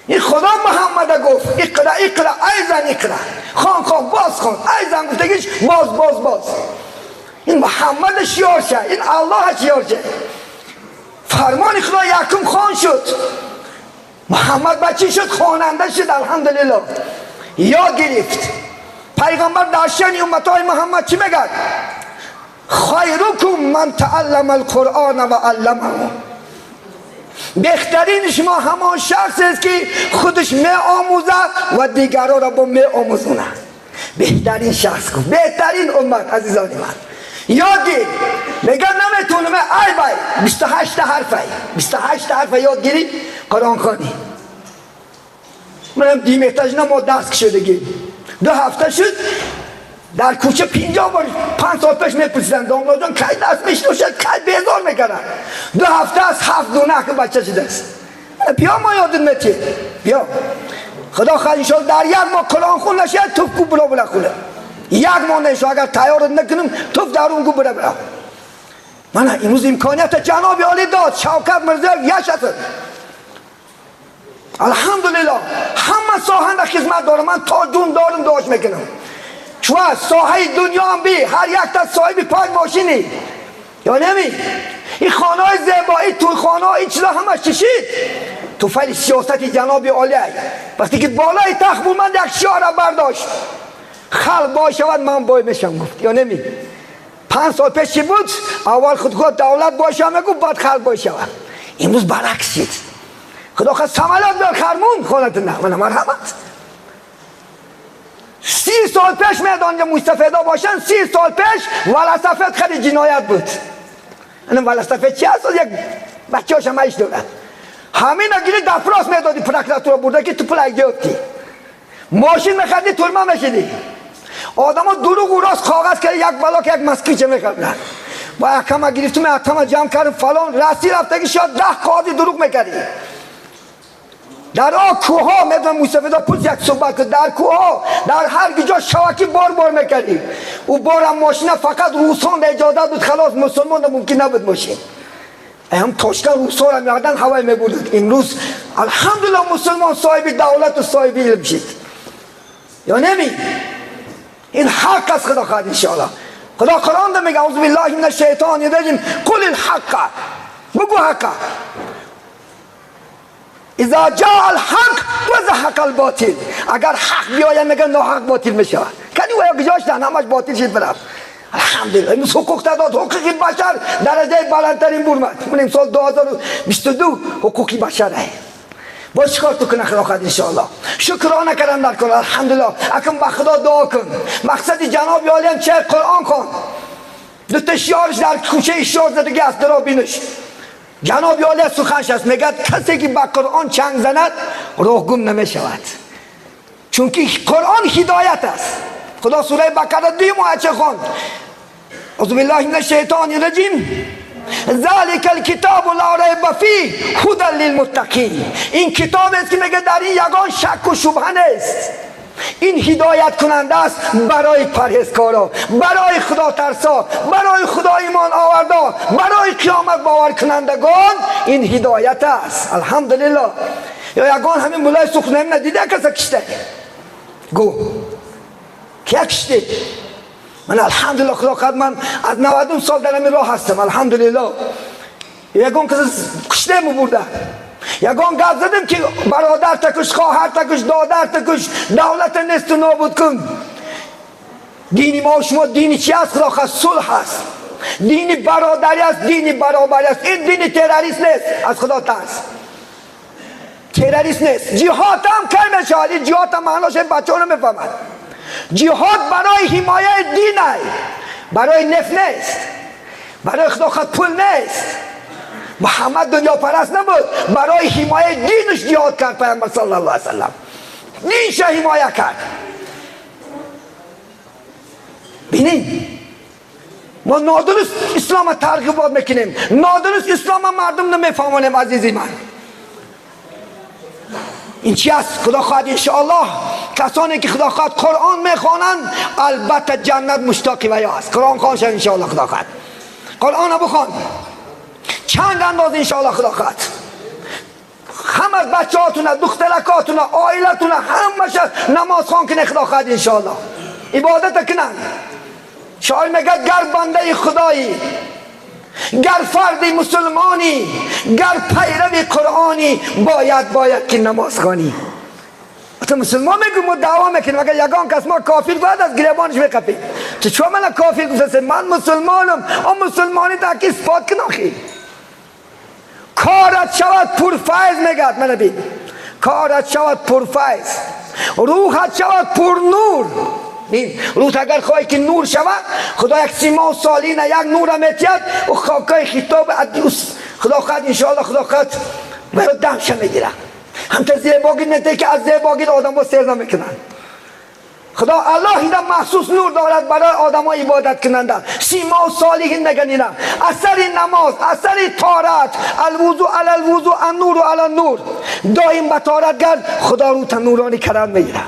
این خدا محمد گفت اقرا اقرا ایزن اقرا، خان خان باز خان، ایزن گفتگیش باز باز باز. این محمد شیار شه، این الله شیار شه. فرمان خدا یکم خان شد. محمد بچه شد، خواننده شد. الحمدلله یاد گرفت. پیغمبر در شأن امتای محمد چی میگه؟ خیرکم من تعلم القرآن و علمه. بهترین شما همان شخص است که خودش می آموزد و دیگران را با می آموزاند. بهترین شخص گفت، بهترین امت. عزیزان من یاد گیر. میگه نمیتونم، ای بای 28 حرفه، 28 حرفه یاد گیری قرآن خوانی. منم دیمهتاج نه، ما دست کشیدگی 2 هفته شد در کوچه 50 بار 5 سال پیش میپرسیدن داملا جان کی دست میشنوشد، کی بیزار میکردن. 2 هفته از 7 دونه که بچه شده است. بیا ما یادت میتی، بیا خدا خیر انشاءالله در یک ماه قرآن خون نشه توف کو برا برا خونه. یک ماه نشه اگر تیارت نکنم توف درون کو برا برا. من امروز امکانیت جناب عالی داد، شوکت میرزایف یشت. الحمدلله همه ساحه در خدمت دارم، من تا جون دارم داشت میکنم. چون ساحه دنیا هم بی هر یک تا صاحب 5 ماشینی یا نمی، این خانه های زیبایی تو خانه ها این چیزا همش چشید تو فعل سیاست جناب عالی. وقتی که بالای تخت بود من یک شعر را برداشت، خلق بای شود من بای میشم گفت یا نمی. 5 сол пеш چی بود؟ اول خود دولت باشه میگو بعد خلق باشه. امروز برعکس شد. خدا خواست سمالات بر خرمون خونت نه من مرحمت. 30 سال پیش میدان مستفیدا باشن، 30 سال پیش ولاسفت خیلی جنایت بود. این ولاسفت چی هست؟ یک بچه هاش هم دارن. همین گیری دفراس میدادی پرکراتور برده که تو پلک گفتی. ماشین میخریدی ترمه میشدی. آدم ها دروغ و راست کاغذ کرد یک بلا که یک مسکیچه میکردن. با اکم گرفتم اتم جمع کردم فلان رسی رفته که شاید 10 کاغذ دروغ میکردی. در آ کوها میدونم موسفیدا پول یک صحبت کرد. در کوها در هر جا شواکی بار بار میکردی. او بارم ماشین فقط روسان اجازه بود، خلاص مسلمان ممکن نبود ماشین. هم تاشکن روسا را میادن هوای میبردند. امروز الحمدلله مسلمان صاحب دولت و صاحب علم شد. یا نمی؟ این حق است خدا خواهد انشاءالله. خدا قرآن ده میگه اعوذ بالله من الشیطان الرجیم قل الحق، بگو حق. اذا جاء الحق وزهق الباطل. اگر حق بیاید میگه ناحق باطل میشه. کنی و یک جاش دهن همش باطل شد برفت. الحمدلله امروز حقوق داد، حقوق بشر درجه بلندترین برمد. من امسال 2022 حقوق بشره. باز چیکار تو کنه خدا خواهد انشاءالله. شکرانه کردن در کن الحمدلله. اکن با خدا دعا کن. مقصد جناب عالی هم چه قرآن کن. دو تا شیارش در کوچه شیار زدگی است درا بینش. جناب عالی سخنش است میگه کسی که با قرآن چنگ زند راه گم نمیشود. چون که قرآن هدایت است. خدا سوره بقره 2 آیه خواند. اعوذ بالله من الشیطان الرجیم ذلك الكتاب لا ریب فیه هدی للمتقین. این کتاب است که میگه در این یگان شک و شبهه نیست. این هدایت کننده است برای پرهیزکارا، برای خدا ترسا، برای خدا ایمان آوردا، برای قیامت باور کنندگان این هدایت است. الحمدلله. یا یگان همین مولای سخنم ندیده کسی کشته گو کی کشته؟ من الحمدلله خدا قد من از 90 سال در همین راه هستم الحمدلله. یگان کسی کشته مبرده، یگان گپ زدم که برادر تکش، خواهر تکش، دادر تکش، دولت نیست و نابود کن. دین ما و شما دین چی است؟ خدا خواست صلح است، دین برادری است، دین برابری است. این دین تروریست نیست، از خدا ترس. تروریست نیست. جهاد هم کم میشه، این جهاد هم معناش بچه‌ها نمیفهمند. جهاد برای حمایت دین است، برای نفت نیست، برای خدا خود پول نیست. محمد دنیا پرست نبود، برای حمایت دینش جهاد کرد. پیامبر صلی الله علیه و سلم دینش حمایت کرد. ببینید ما نادرست اسلام ترغیبات میکنیم، نادرست اسلام مردم نمیفهمانیم. عزیزی من این چی است؟ خدا خواهد انشاءالله کسانی که خدا خواهد قرآن میخوانند البته جنت مشتاقی وی است. قرآن خوان شد انشاءالله. خدا خواهد قرآن بخوان چند انداز انشاءالله. خدا خواهد هم از بچه هاتونه، دخترکاتونه، عائلتونه، همش نماز خوان کنه. خدا خواهد انشاءالله عبادت کنن. شاعر میگه گر بنده خدایی، گر فرد مسلمانی، گر پیرو قرآنی، باید که نماز خوانی. تو مسلمان میگو ما دعوا میکنیم، اگر یگان کس ما کافر باید از گریبانش میقپیم. چه من کافر گفته؟ من مسلمانم. آن مسلمانی تا که اثبات کن. آخی کارت شود پرفیض، میگد من بین کارت شود پرفیض، روحت شود پر نور. روح اگر خواهی که نور شود، خدا یک سیما و سالین یک نور میتید و خاکای خطاب ادیوس. خدا خواهد انشاءالله خدا خواهد برای دمشه میگیره. همچه زیباگی نده که از زیباگی آدم ها سیر نمیکنن. خدا الله اینا مخصوص نور دارد برای آدم ها عبادت کننده. سیما و صالحین میگن اینا اثر نماز، اثر طارت، الوضو علی الوضو، النور علی النور. دائم به طارت گرد، خدا رو تا نورانی کرم میگیره.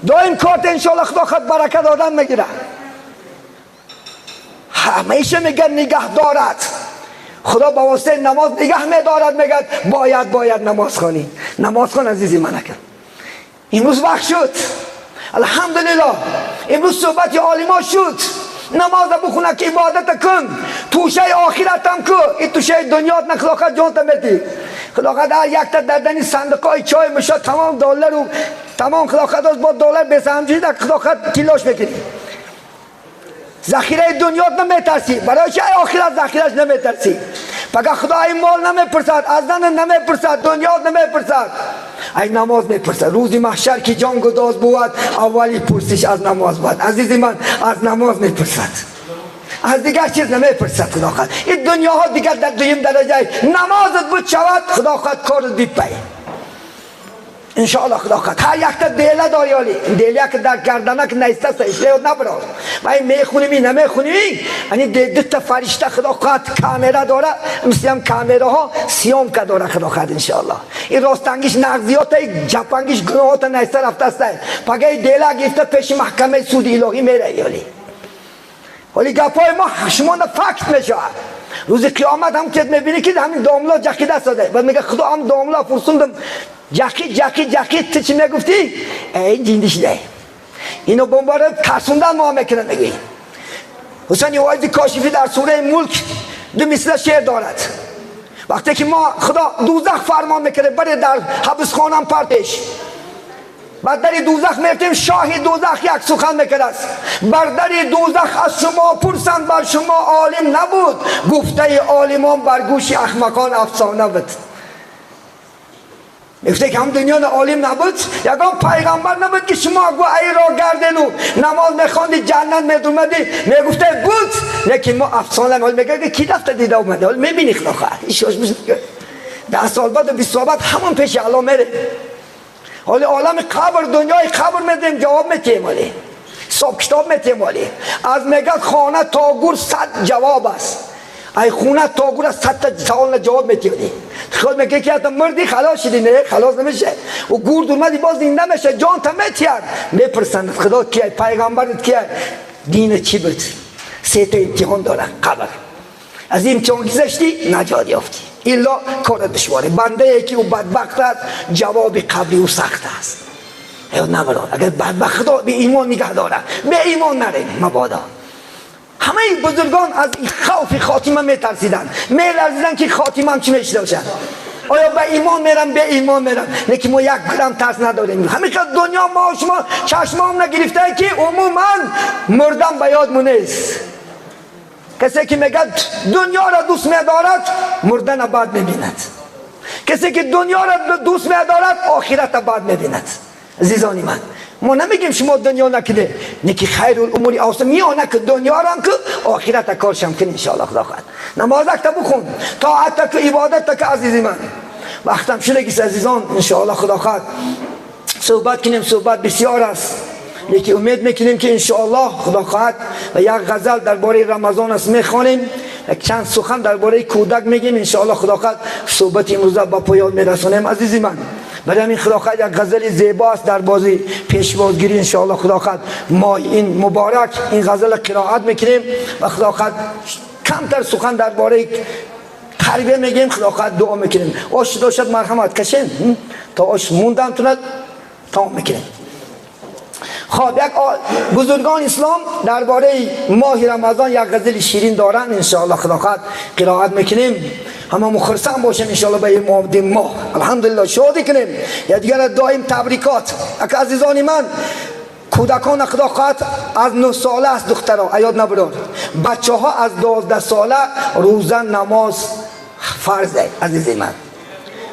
دائم کارت انشاءالله خدا خود برکت آدم میگیره. همیشه میگن نگه دارد. خدا با واسطه نماز نگه میدارد. میگه باید نماز خوانی. نماز خوان عزیزی من نکن. امروز وقت شد الحمدلله. امروز صحبت عالما شد. نماز بخونه که عبادت کن، توشه آخرت هم کن. این توشه دنیات نه خدا خود جان میدی. خدا خود هر یک تا دردنی صندوقای چای میشه تمام دلار و تمام خدا خود با دلار به سمجی در خدا خود کیلاش میکنی. ذخیره دنیات نمیترسی، برای چه آخرت ذخیرش نمیترسی؟ فقط خدا این مال نمیپرسد، از زن نمیپرسد، دنیات نمیپرسد، ای نماز میپرسد. روزی محشر که جان گداز بود، اولی پرسش از نماز بود. عزیز من، از نماز میپرسد، از دیگر چیز نمیپرسد خدا خواهد. این دنیاها دیگر در دویم درجه، نمازت بود شود، خدا خواهد کارت بیپی انشاءالله. خدا خواهد هر یک تا دیله داری، آلی دیله که در گردنک نیسته سه نبرد و این میخونیم، این نمیخونیم. یعنی دو تا فرشته خدا خواهد کامرا داره، مثل هم کامرا ها سیام که داره خدا خواهد انشاءالله. این راستنگیش نغزیات، جپنگیش گناهات نیسته رفته است. پگه دیله گرفته پیش محکمه سود الهی میره. یالی ولی گپای ما شما نه فکت میشه. روز قیامت هم که میبینی که همین داملا جکی دست داده، بعد میگه خدا هم داملا فرسوندم جکی جکی جکی، تو چی میگفتی؟ این جیندی شده اینو بمباره ترسوندن ما میکنن. میگی حسین واعظ کاشفی در سوره ملک دو مثل شعر دارد. وقتی که ما خدا دوزخ فرمان میکنه بره در حبس خانم پرتش، بر در دوزخ میرتیم، شاه دوزخ یک سخن میکرد است: بر در دوزخ از شما پرسند، بر شما عالم نبود، گفته عالمان بر گوش احمقان افسانه بود. میگفته که هم دنیا عالم نبود، یگان پیغمبر نبود که شما گو ای را گردنو نماز میخواندی جنت میدومدی. میگفته بود، لیکن ما افسانه. میگه که کی رفته دیده اومده؟ حال میبینی خدا خواهد ایش 10 سال بعد و 20 سال بعد همون پیش الله میره. حالا عالم قبر، دنیای قبر میدیم، جواب میتیم، ولی حساب کتاب میتیم. ولی از میگه خانه تا گور 100 جواب است، ای خونه تا گور 100 تا سوال جواب میتیم. خود میگه که تا مردی خلاص شدی، نه خلاص نمیشه، و گور اومدی باز زنده میشه، جان تا میتیر میپرسند خدا کیه، پیغمبرت کیه، دین چی بود. سه تا امتحان داره قبر، از این امتحان گذشتی نجات یافتی، الا کار دشواره. بنده یکی او بدبخت است، جواب قبری او سخت است. یا نبرد اگر بدبخت خدا به ایمان نگه داره، به ایمان نره مبادا. همه بزرگان از خوف خاتمه میترسیدن، میلرزیدن که خاتمه هم چی میشه باشد. آیا به ایمان میرم، به ایمان میرم. لیکن ما یک گرم ترس نداریم. همین که دنیا ما شما چشمام نگرفته که عموما مردم به یادمون نیست. کسی که میگه دنیا را دوست میدارد مردن بعد میبیند، کسی که دنیا را دوست میدارد آخرت بعد میبیند. عزیزانی من، ما نمیگیم شما دنیا نکنه، نکی خیر الامور اوسط میانه که دنیا را هم که آخرت کارشم کنی انشاءالله. خدا خواهد نمازک تا بخون، طاعت که عبادت که. عزیزی من وقتم شده که عزیزان انشاءالله خدا خواهد صحبت کنیم، صحبت بسیار است، لیکن امید میکنیم که انشاءالله خدا خواهد و یک غزل درباره رمضان است میخوانیم، یک چند سخن درباره کودک میگیم انشاءالله. خدا خواهد صحبت امروز با پایان میرسانیم. عزیزی من برای همین خدا خواهد یک غزل زیبا است در بازی پیشوازگیری انشاءالله. خدا خواهد ما این مبارک این غزل قرائت میکنیم و خدا خواهد کمتر سخن درباره تربیه میگیم، خدا خواهد دعا میکنیم. آش داشت مرحمت کشین تا آش موندم تونه تمام میکنیم. خب یک بزرگان اسلام درباره ماه رمضان یک غزل شیرین دارن انشاءالله. خدا خواهد قرائت میکنیم، همه مخرسان باشیم انشاءالله به این ماه. الحمدلله شادی کنیم، یا دیگر دائم تبریکات. اک عزیزان من، کودکان خدا خواهد از 9 ساله است دخترها ایاد نبرد، بچه ها از 12 ساله روزه نماز فرض. عزیز من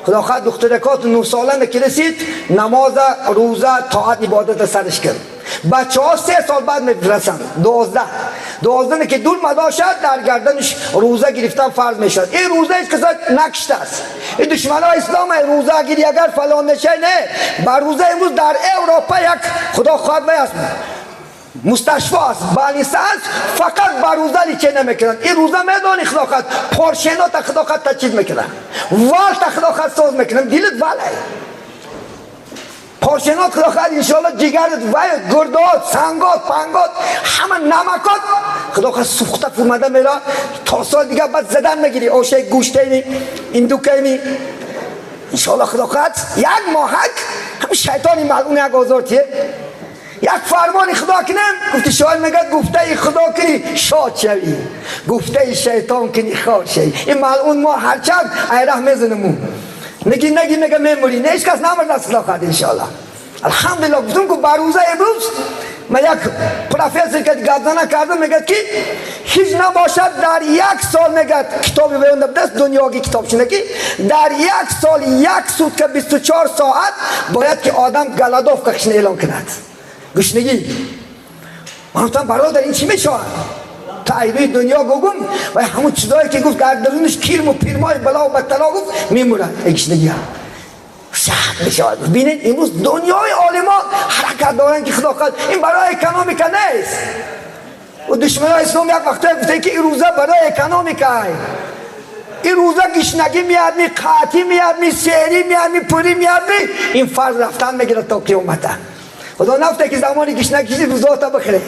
خدا خواهد دخترکات 9 ساله که رسید نماز روزه طاعت عبادت سرش کرد. بچه ها 3 سال بعد میرسند، 12 که دور مداشد در گردنش روزه گرفتن فرض میشد. این روزه هیچ کسا نکشته است. این دشمن های اسلام روزه گیری اگر فلان نشه نه، بر روزه امروز در اروپا یک خدا خواهد است مستشفی است، بالنسه است، فقط بر روزه لیچه نمیکنند. این روزه میدانی خدا خواهد پارشینا تا خدا خواهد تچید میکنند، وال تا خدا خواهد ساز میکنند، دلت واله پارشینات خدا خواهد انشاءالله جگرت وای گردات سنگات پنگات همه نمکات خدا خواهد سوخته فرمده میره تا سال دیگه بعد زدن میگیری آشه گوشته این دوکه انشاءالله. خدا خواهد یک ماهک هم شیطانی ملعون یک آزارتیه. یک فرمان خدا کنم، گفتی شاعر میگه گفته خدا کنی شاد شوی، گفته شیطان کنی خار شوی. این ملعون ما هرچند ایره میزنمو نگی نگی میگه میموری، نه هیچ کس نمرد از خدا خواهد انشاءالله. الحمدلله گفتم که بروزه امروز Ман як профессор ки гап кардам, мегӯяд, ки ҳеҷ набошад, дар як сол, мегӯяд, китоби вайонда будаст, дунёги китоб шуна, ки дар як сол як сутка 24 соат бояд ки одам голодовка хишна эълон кунад, гушнагӣ. Ман гуфтам: «Бародар, ин чӣ мешавад?» Тайрӯи дунё гугум ва ҳамун чизое ки гуфт, дар дарунаш кирму пирмои балову баттало, гуфт, мемурад, гушнагӣ сахт мешавад. Бинед, имрӯз дунёи олимо ҳаракат доранд, ки худо хоҳад, ин барои экономика нест. У душманои ислом як вақтое гуфтанд, ки ин рӯза барои экономика. Ин рӯза гишнагӣ меяд, ми қатӣ меяд, ми серӣ меяд, ми пурӣ меяд, ми ин фарз рафтан мегирад то қиёмата. Худо нафте, ки замони гишнагӣ кишид, рӯзота бихӯре,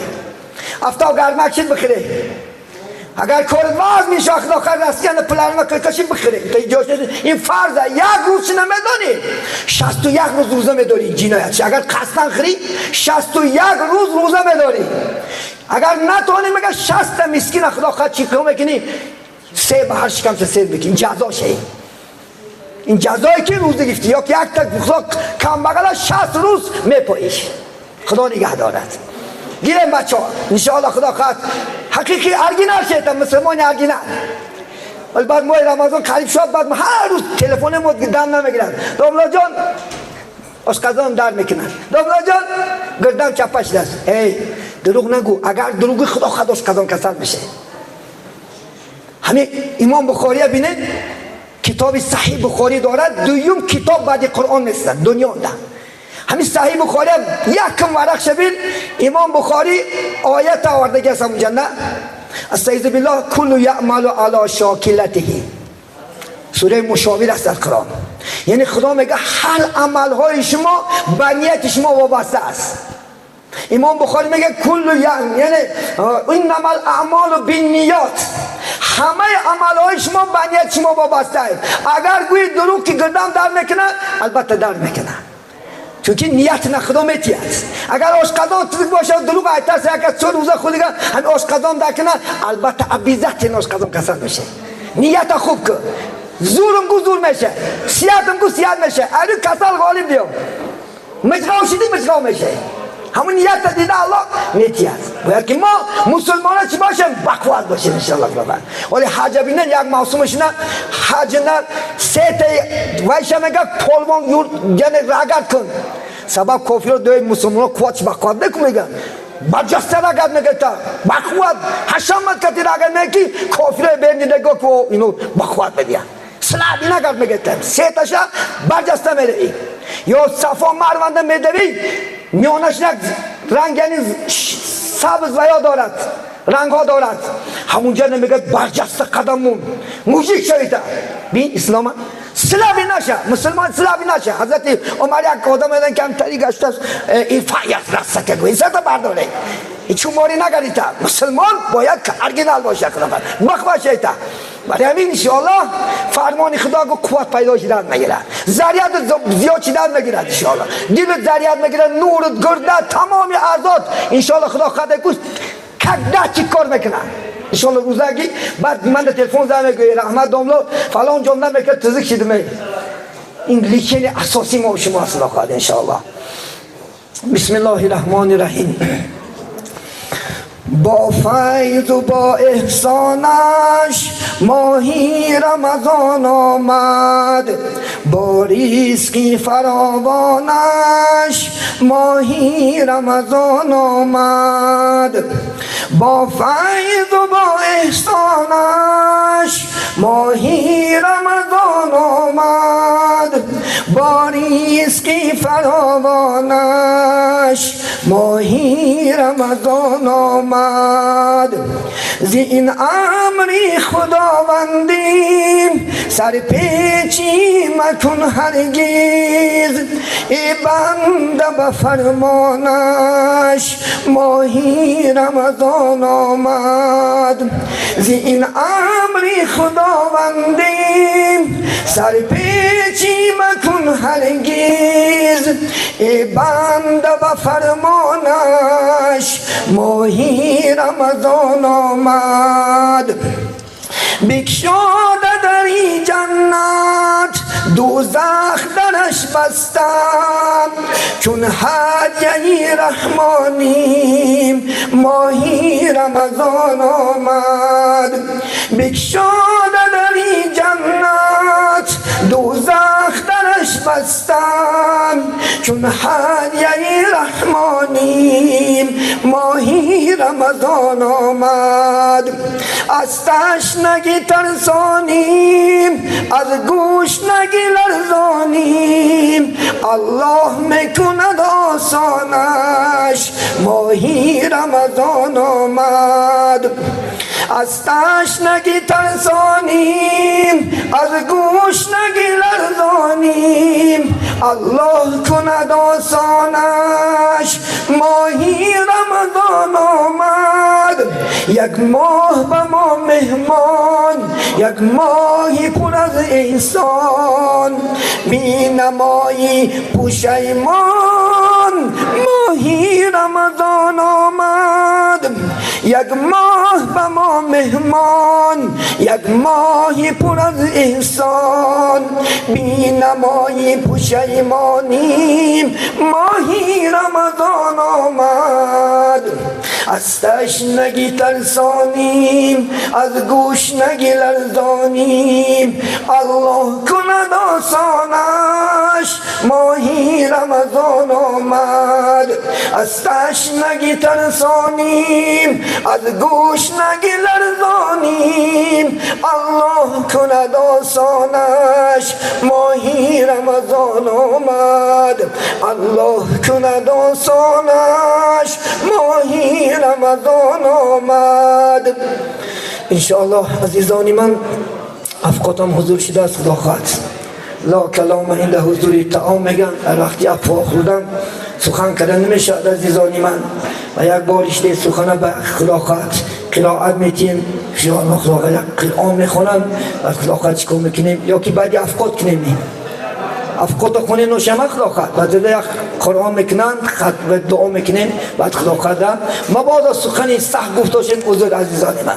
афтоб гармак шид, бихӯре. Агар корат ваз меша, худо хар расияна пуларма каши, бихӯре. Ин фарза. Як рӯз чи намедонӣ, 61 рӯз рӯза медорӣ. Ҷиноят чи, агар қасдан хӯрӣ, 61 рӯз рӯза медорӣ. Агар натонӣ, мега, 60-та мискина, худо хар, чӣ кор мекунӣ? Се ба ҳар шикамша сер мекунӣ. Ин ҷазо шей, ин ҷазое ки рӯза гирифтӣ, ё ки якта худо камбағала 60 рӯз мепоиш. Худо нигаҳ дорад. Гирем, бачаҳо, иншоалло, худо хоҳад, ҳақиқи оригинал шета, мусулмони оригинал. Вали баъд моҳи Рамазон қариб шуд, баъд ҳар рӯз телефони мо дам намегирад: «Домлаҷон, ошқазон дар мекунад, домлаҷон, гирдам чапа шудааст». Эй, дурӯғ нагӯ. Агар дурӯғи, худо хоҳад, ошқазон касал меше. Ҳамин Имом Бухория бинед, китоби Саҳиҳ Бухорӣ дорад, дуюм китоб баъди Қуръон месад дунёнда. Ҳамин Саҳиҳ Бухория якм варақ шабил, Имом Бухорӣ оята овардаги аст ҳамунҷа, на? استعیذ بالله، كل يعمل على شاكلته. сураи мушовир аст дар Қуръон. Яъне Худо мега, ҳар амалҳои шумо ба нияти шумо вобаста аст. Имом Бухорӣ мега: كل, яъне إنما الأعمال بالنيات. Ҳамаи амалҳои шумо ба нияти шумо вобаста аст. Агар гӯи дурӯғ, ки гирдам дар мекунад, албатта дар мекунад, чунки ният на худо метиҳад. Агар ошқазон тизик бошад, дурӯғ айтарса, як аз чор рӯза худига ҳамин ошқазон дар кунад, албатта, обязательно ошқазон касал меша. Нията хуб кун. Зурм гу, зур меша, сиятм гу, сият меша. Ари касал ғолиб биё, миҷғов шиди, миҷғов меша. Ҳамун нията дида, Аллоҳ метиҳад. Бояд ки мо мусулмона чӣ бошем? Бақувват бошем, иншаллоҳ. Вале ҳаҷа бинен, як мавсумашина ҳаҷина сетаи вайша мега, полвон, яъне рагат кун. Сабаб кофиро дуи мусулмоно қувватш бақувват неку, меган, барҷаста рагат мегета, бақувват, ҳашамат кати рагат мега, ки кофиро бернидаго ку ино бақувват медиҳанд. Слабый нагард, мегета, сеташа барҷаста меравӣ ё Сафо Марванда медавӣ, миёнаш як ранг, яъне сабз ваё дорад, рангҳо дорад. Ҳамунҷа намегӯяд, барҷаста қадаммун, мужик шавита. Бин, ислома слабый наша, мусулмон слабый наша. Ҳазрати Умар як одам едан, ки ҳамтари гаштааст, ارفع رأسك, гӯ, сарта бардоре, чуморӣ нагарита. Мусулмон бояд оригинал бошад, бах бошайта. Барои ҳамин, иншоаллоҳ, фармони Худо гу, қувват пайдо шудан мегирад, заряд зиёд шудан мегирад, иншоаллоҳ. Дилат заряд мегирад, нурат, гурда, тамоми аъзот, иншоаллоҳ. Худо хоҳад, гӯ, когда чӣ кор мекунад, иншоаллоҳ. Рӯзаги баъд ман да телефон зад, мегӯя: «Раҳмат, домло, фалон ҷом намекард, тизик шидме». Ин лечение асосӣ мо шумо аст, худо хоҳад, иншоаллоҳ. بسم الله الرحمن الرحیم. با فیض و با احسانش ماهی رمضان آمد، با ریزقی فراوانش ماهی رمضان آمد. با فیض و با احسانش ماهی رمضان آمد، با ریزقی فراوانش ماهی رمضان آمد. زین امری خداوندیم سر پیچی مکن هرگز، ای بنده، به فرمانش ماهی رمضان آمد. زین امری خداوندیم سر پیچی مکن هرگز، ای بنده، به فرمانش ماهی رمضان آمد. بگشاده دری جنت، دوزخ درش درش بستم چون هدیه رحمانیم ماهی رمضان آمد بکشاد دری جنت دوزخ درش بستم چون هدیه رحمانیم ماهی رمضان آمد از تشنگی ترسانیم از گوشنگی لرزانیم الله میکند آسانش ماهی رمضان آمد از تشنگی ترسانیم از گوشنگی لرزانیم الله کند آسانش ماهی رمضان آمد یک ماه به ما مهمان یک ماهی پر از احسان بینمایی پشیمان ماهی رمضان آمد یک ماه به ما مهمان یک ماهی پر از احسان بینمایی پشیمانیم ماهی رمضان آمد از تشنگی ترسانیم از گوشنگی لرزانیم الله کند آسانش ماهی رمضان آمد از تشنگی ترسانیم از گوشنگی لرزانیم الله کند آسانش ماهی رمضان آمد الله کند آسانش ماهی رمضان آمد. انشاءالله عزیزانی من افقاتم حضور شده است خدا خواهد لا کلام عند حضور طعام میگن در وقتی افوا خوردن سخن کردن نمیشد عزیزانی من و یک بار اشته سخن به خدا خواهد قرائت میتیم انشاءالله خدا خواهد یک قرآن میخونن و خدا خواهد چیکار میکنیم یا که بعدی افقات کنیم افقات خونه نوشم خدا خواهد بعد یک قرآن میکنن خط و دعا میکنیم بعد خدا خواهد مبادا سخنی سخت گفت باشیم عذر عزیزان من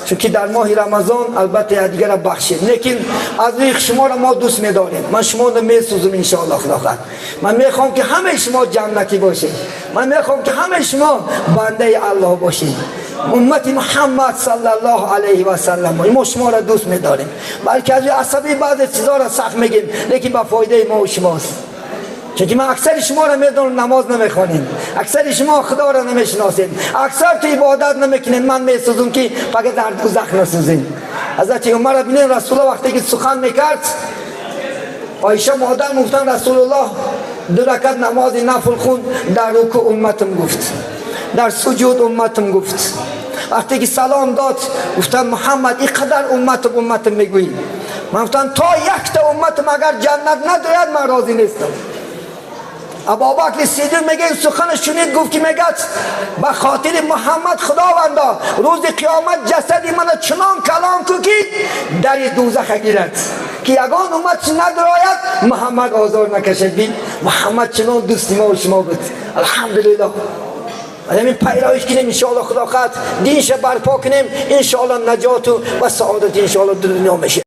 چون در ماه رمضان البته دیگر را بخشید لیکن از روی شما را ما دوست می‌داریم من شما را می‌سوزم انشاءالله خدا خواهد من میخوام که همه شما جنتی باشید من میخوام که همه شما بنده الله باشید امت محمد صلی الله علیه و سلم ما شما را دوست می‌داریم بلکه از عصبی بعض چیزا را سخت میگیم لیکن با فایده ما و شماست چون من اکثر شما را میدونم نماز نمیخوانید اکثر شما خدا را نمیشناسید اکثر تو عبادت نمیکنید من میسوزم که فقط در دوزخ نسوزید حضرت عمر ببینید رسول الله وقتی که سخن میکرد عایشه مادر گفتن رسول الله دو رکعت نماز نفل خوند در رکوع امتم گفت در سجود امتم گفت وقتی که سلام داد گفتن محمد اینقدر امتم امتم میگویی من گفتم تا یک تا امتم اگر جنت نداید من راضی نیستم ابابکر صدیق میگه این سخن شنید گفت که میگه به خاطر محمد خداوندا روز قیامت جسد من چنان کلام کو که در دوزخ گیرد که یگان امت ندراید محمد آزار نکشد بین محمد چنان دوست ما و شما بود الحمدلله همین پیرویش کنیم انشاءالله خدا خواهد دینش برپا کنیم انشاءالله نجات و سعادت انشاءالله دنیا میشه.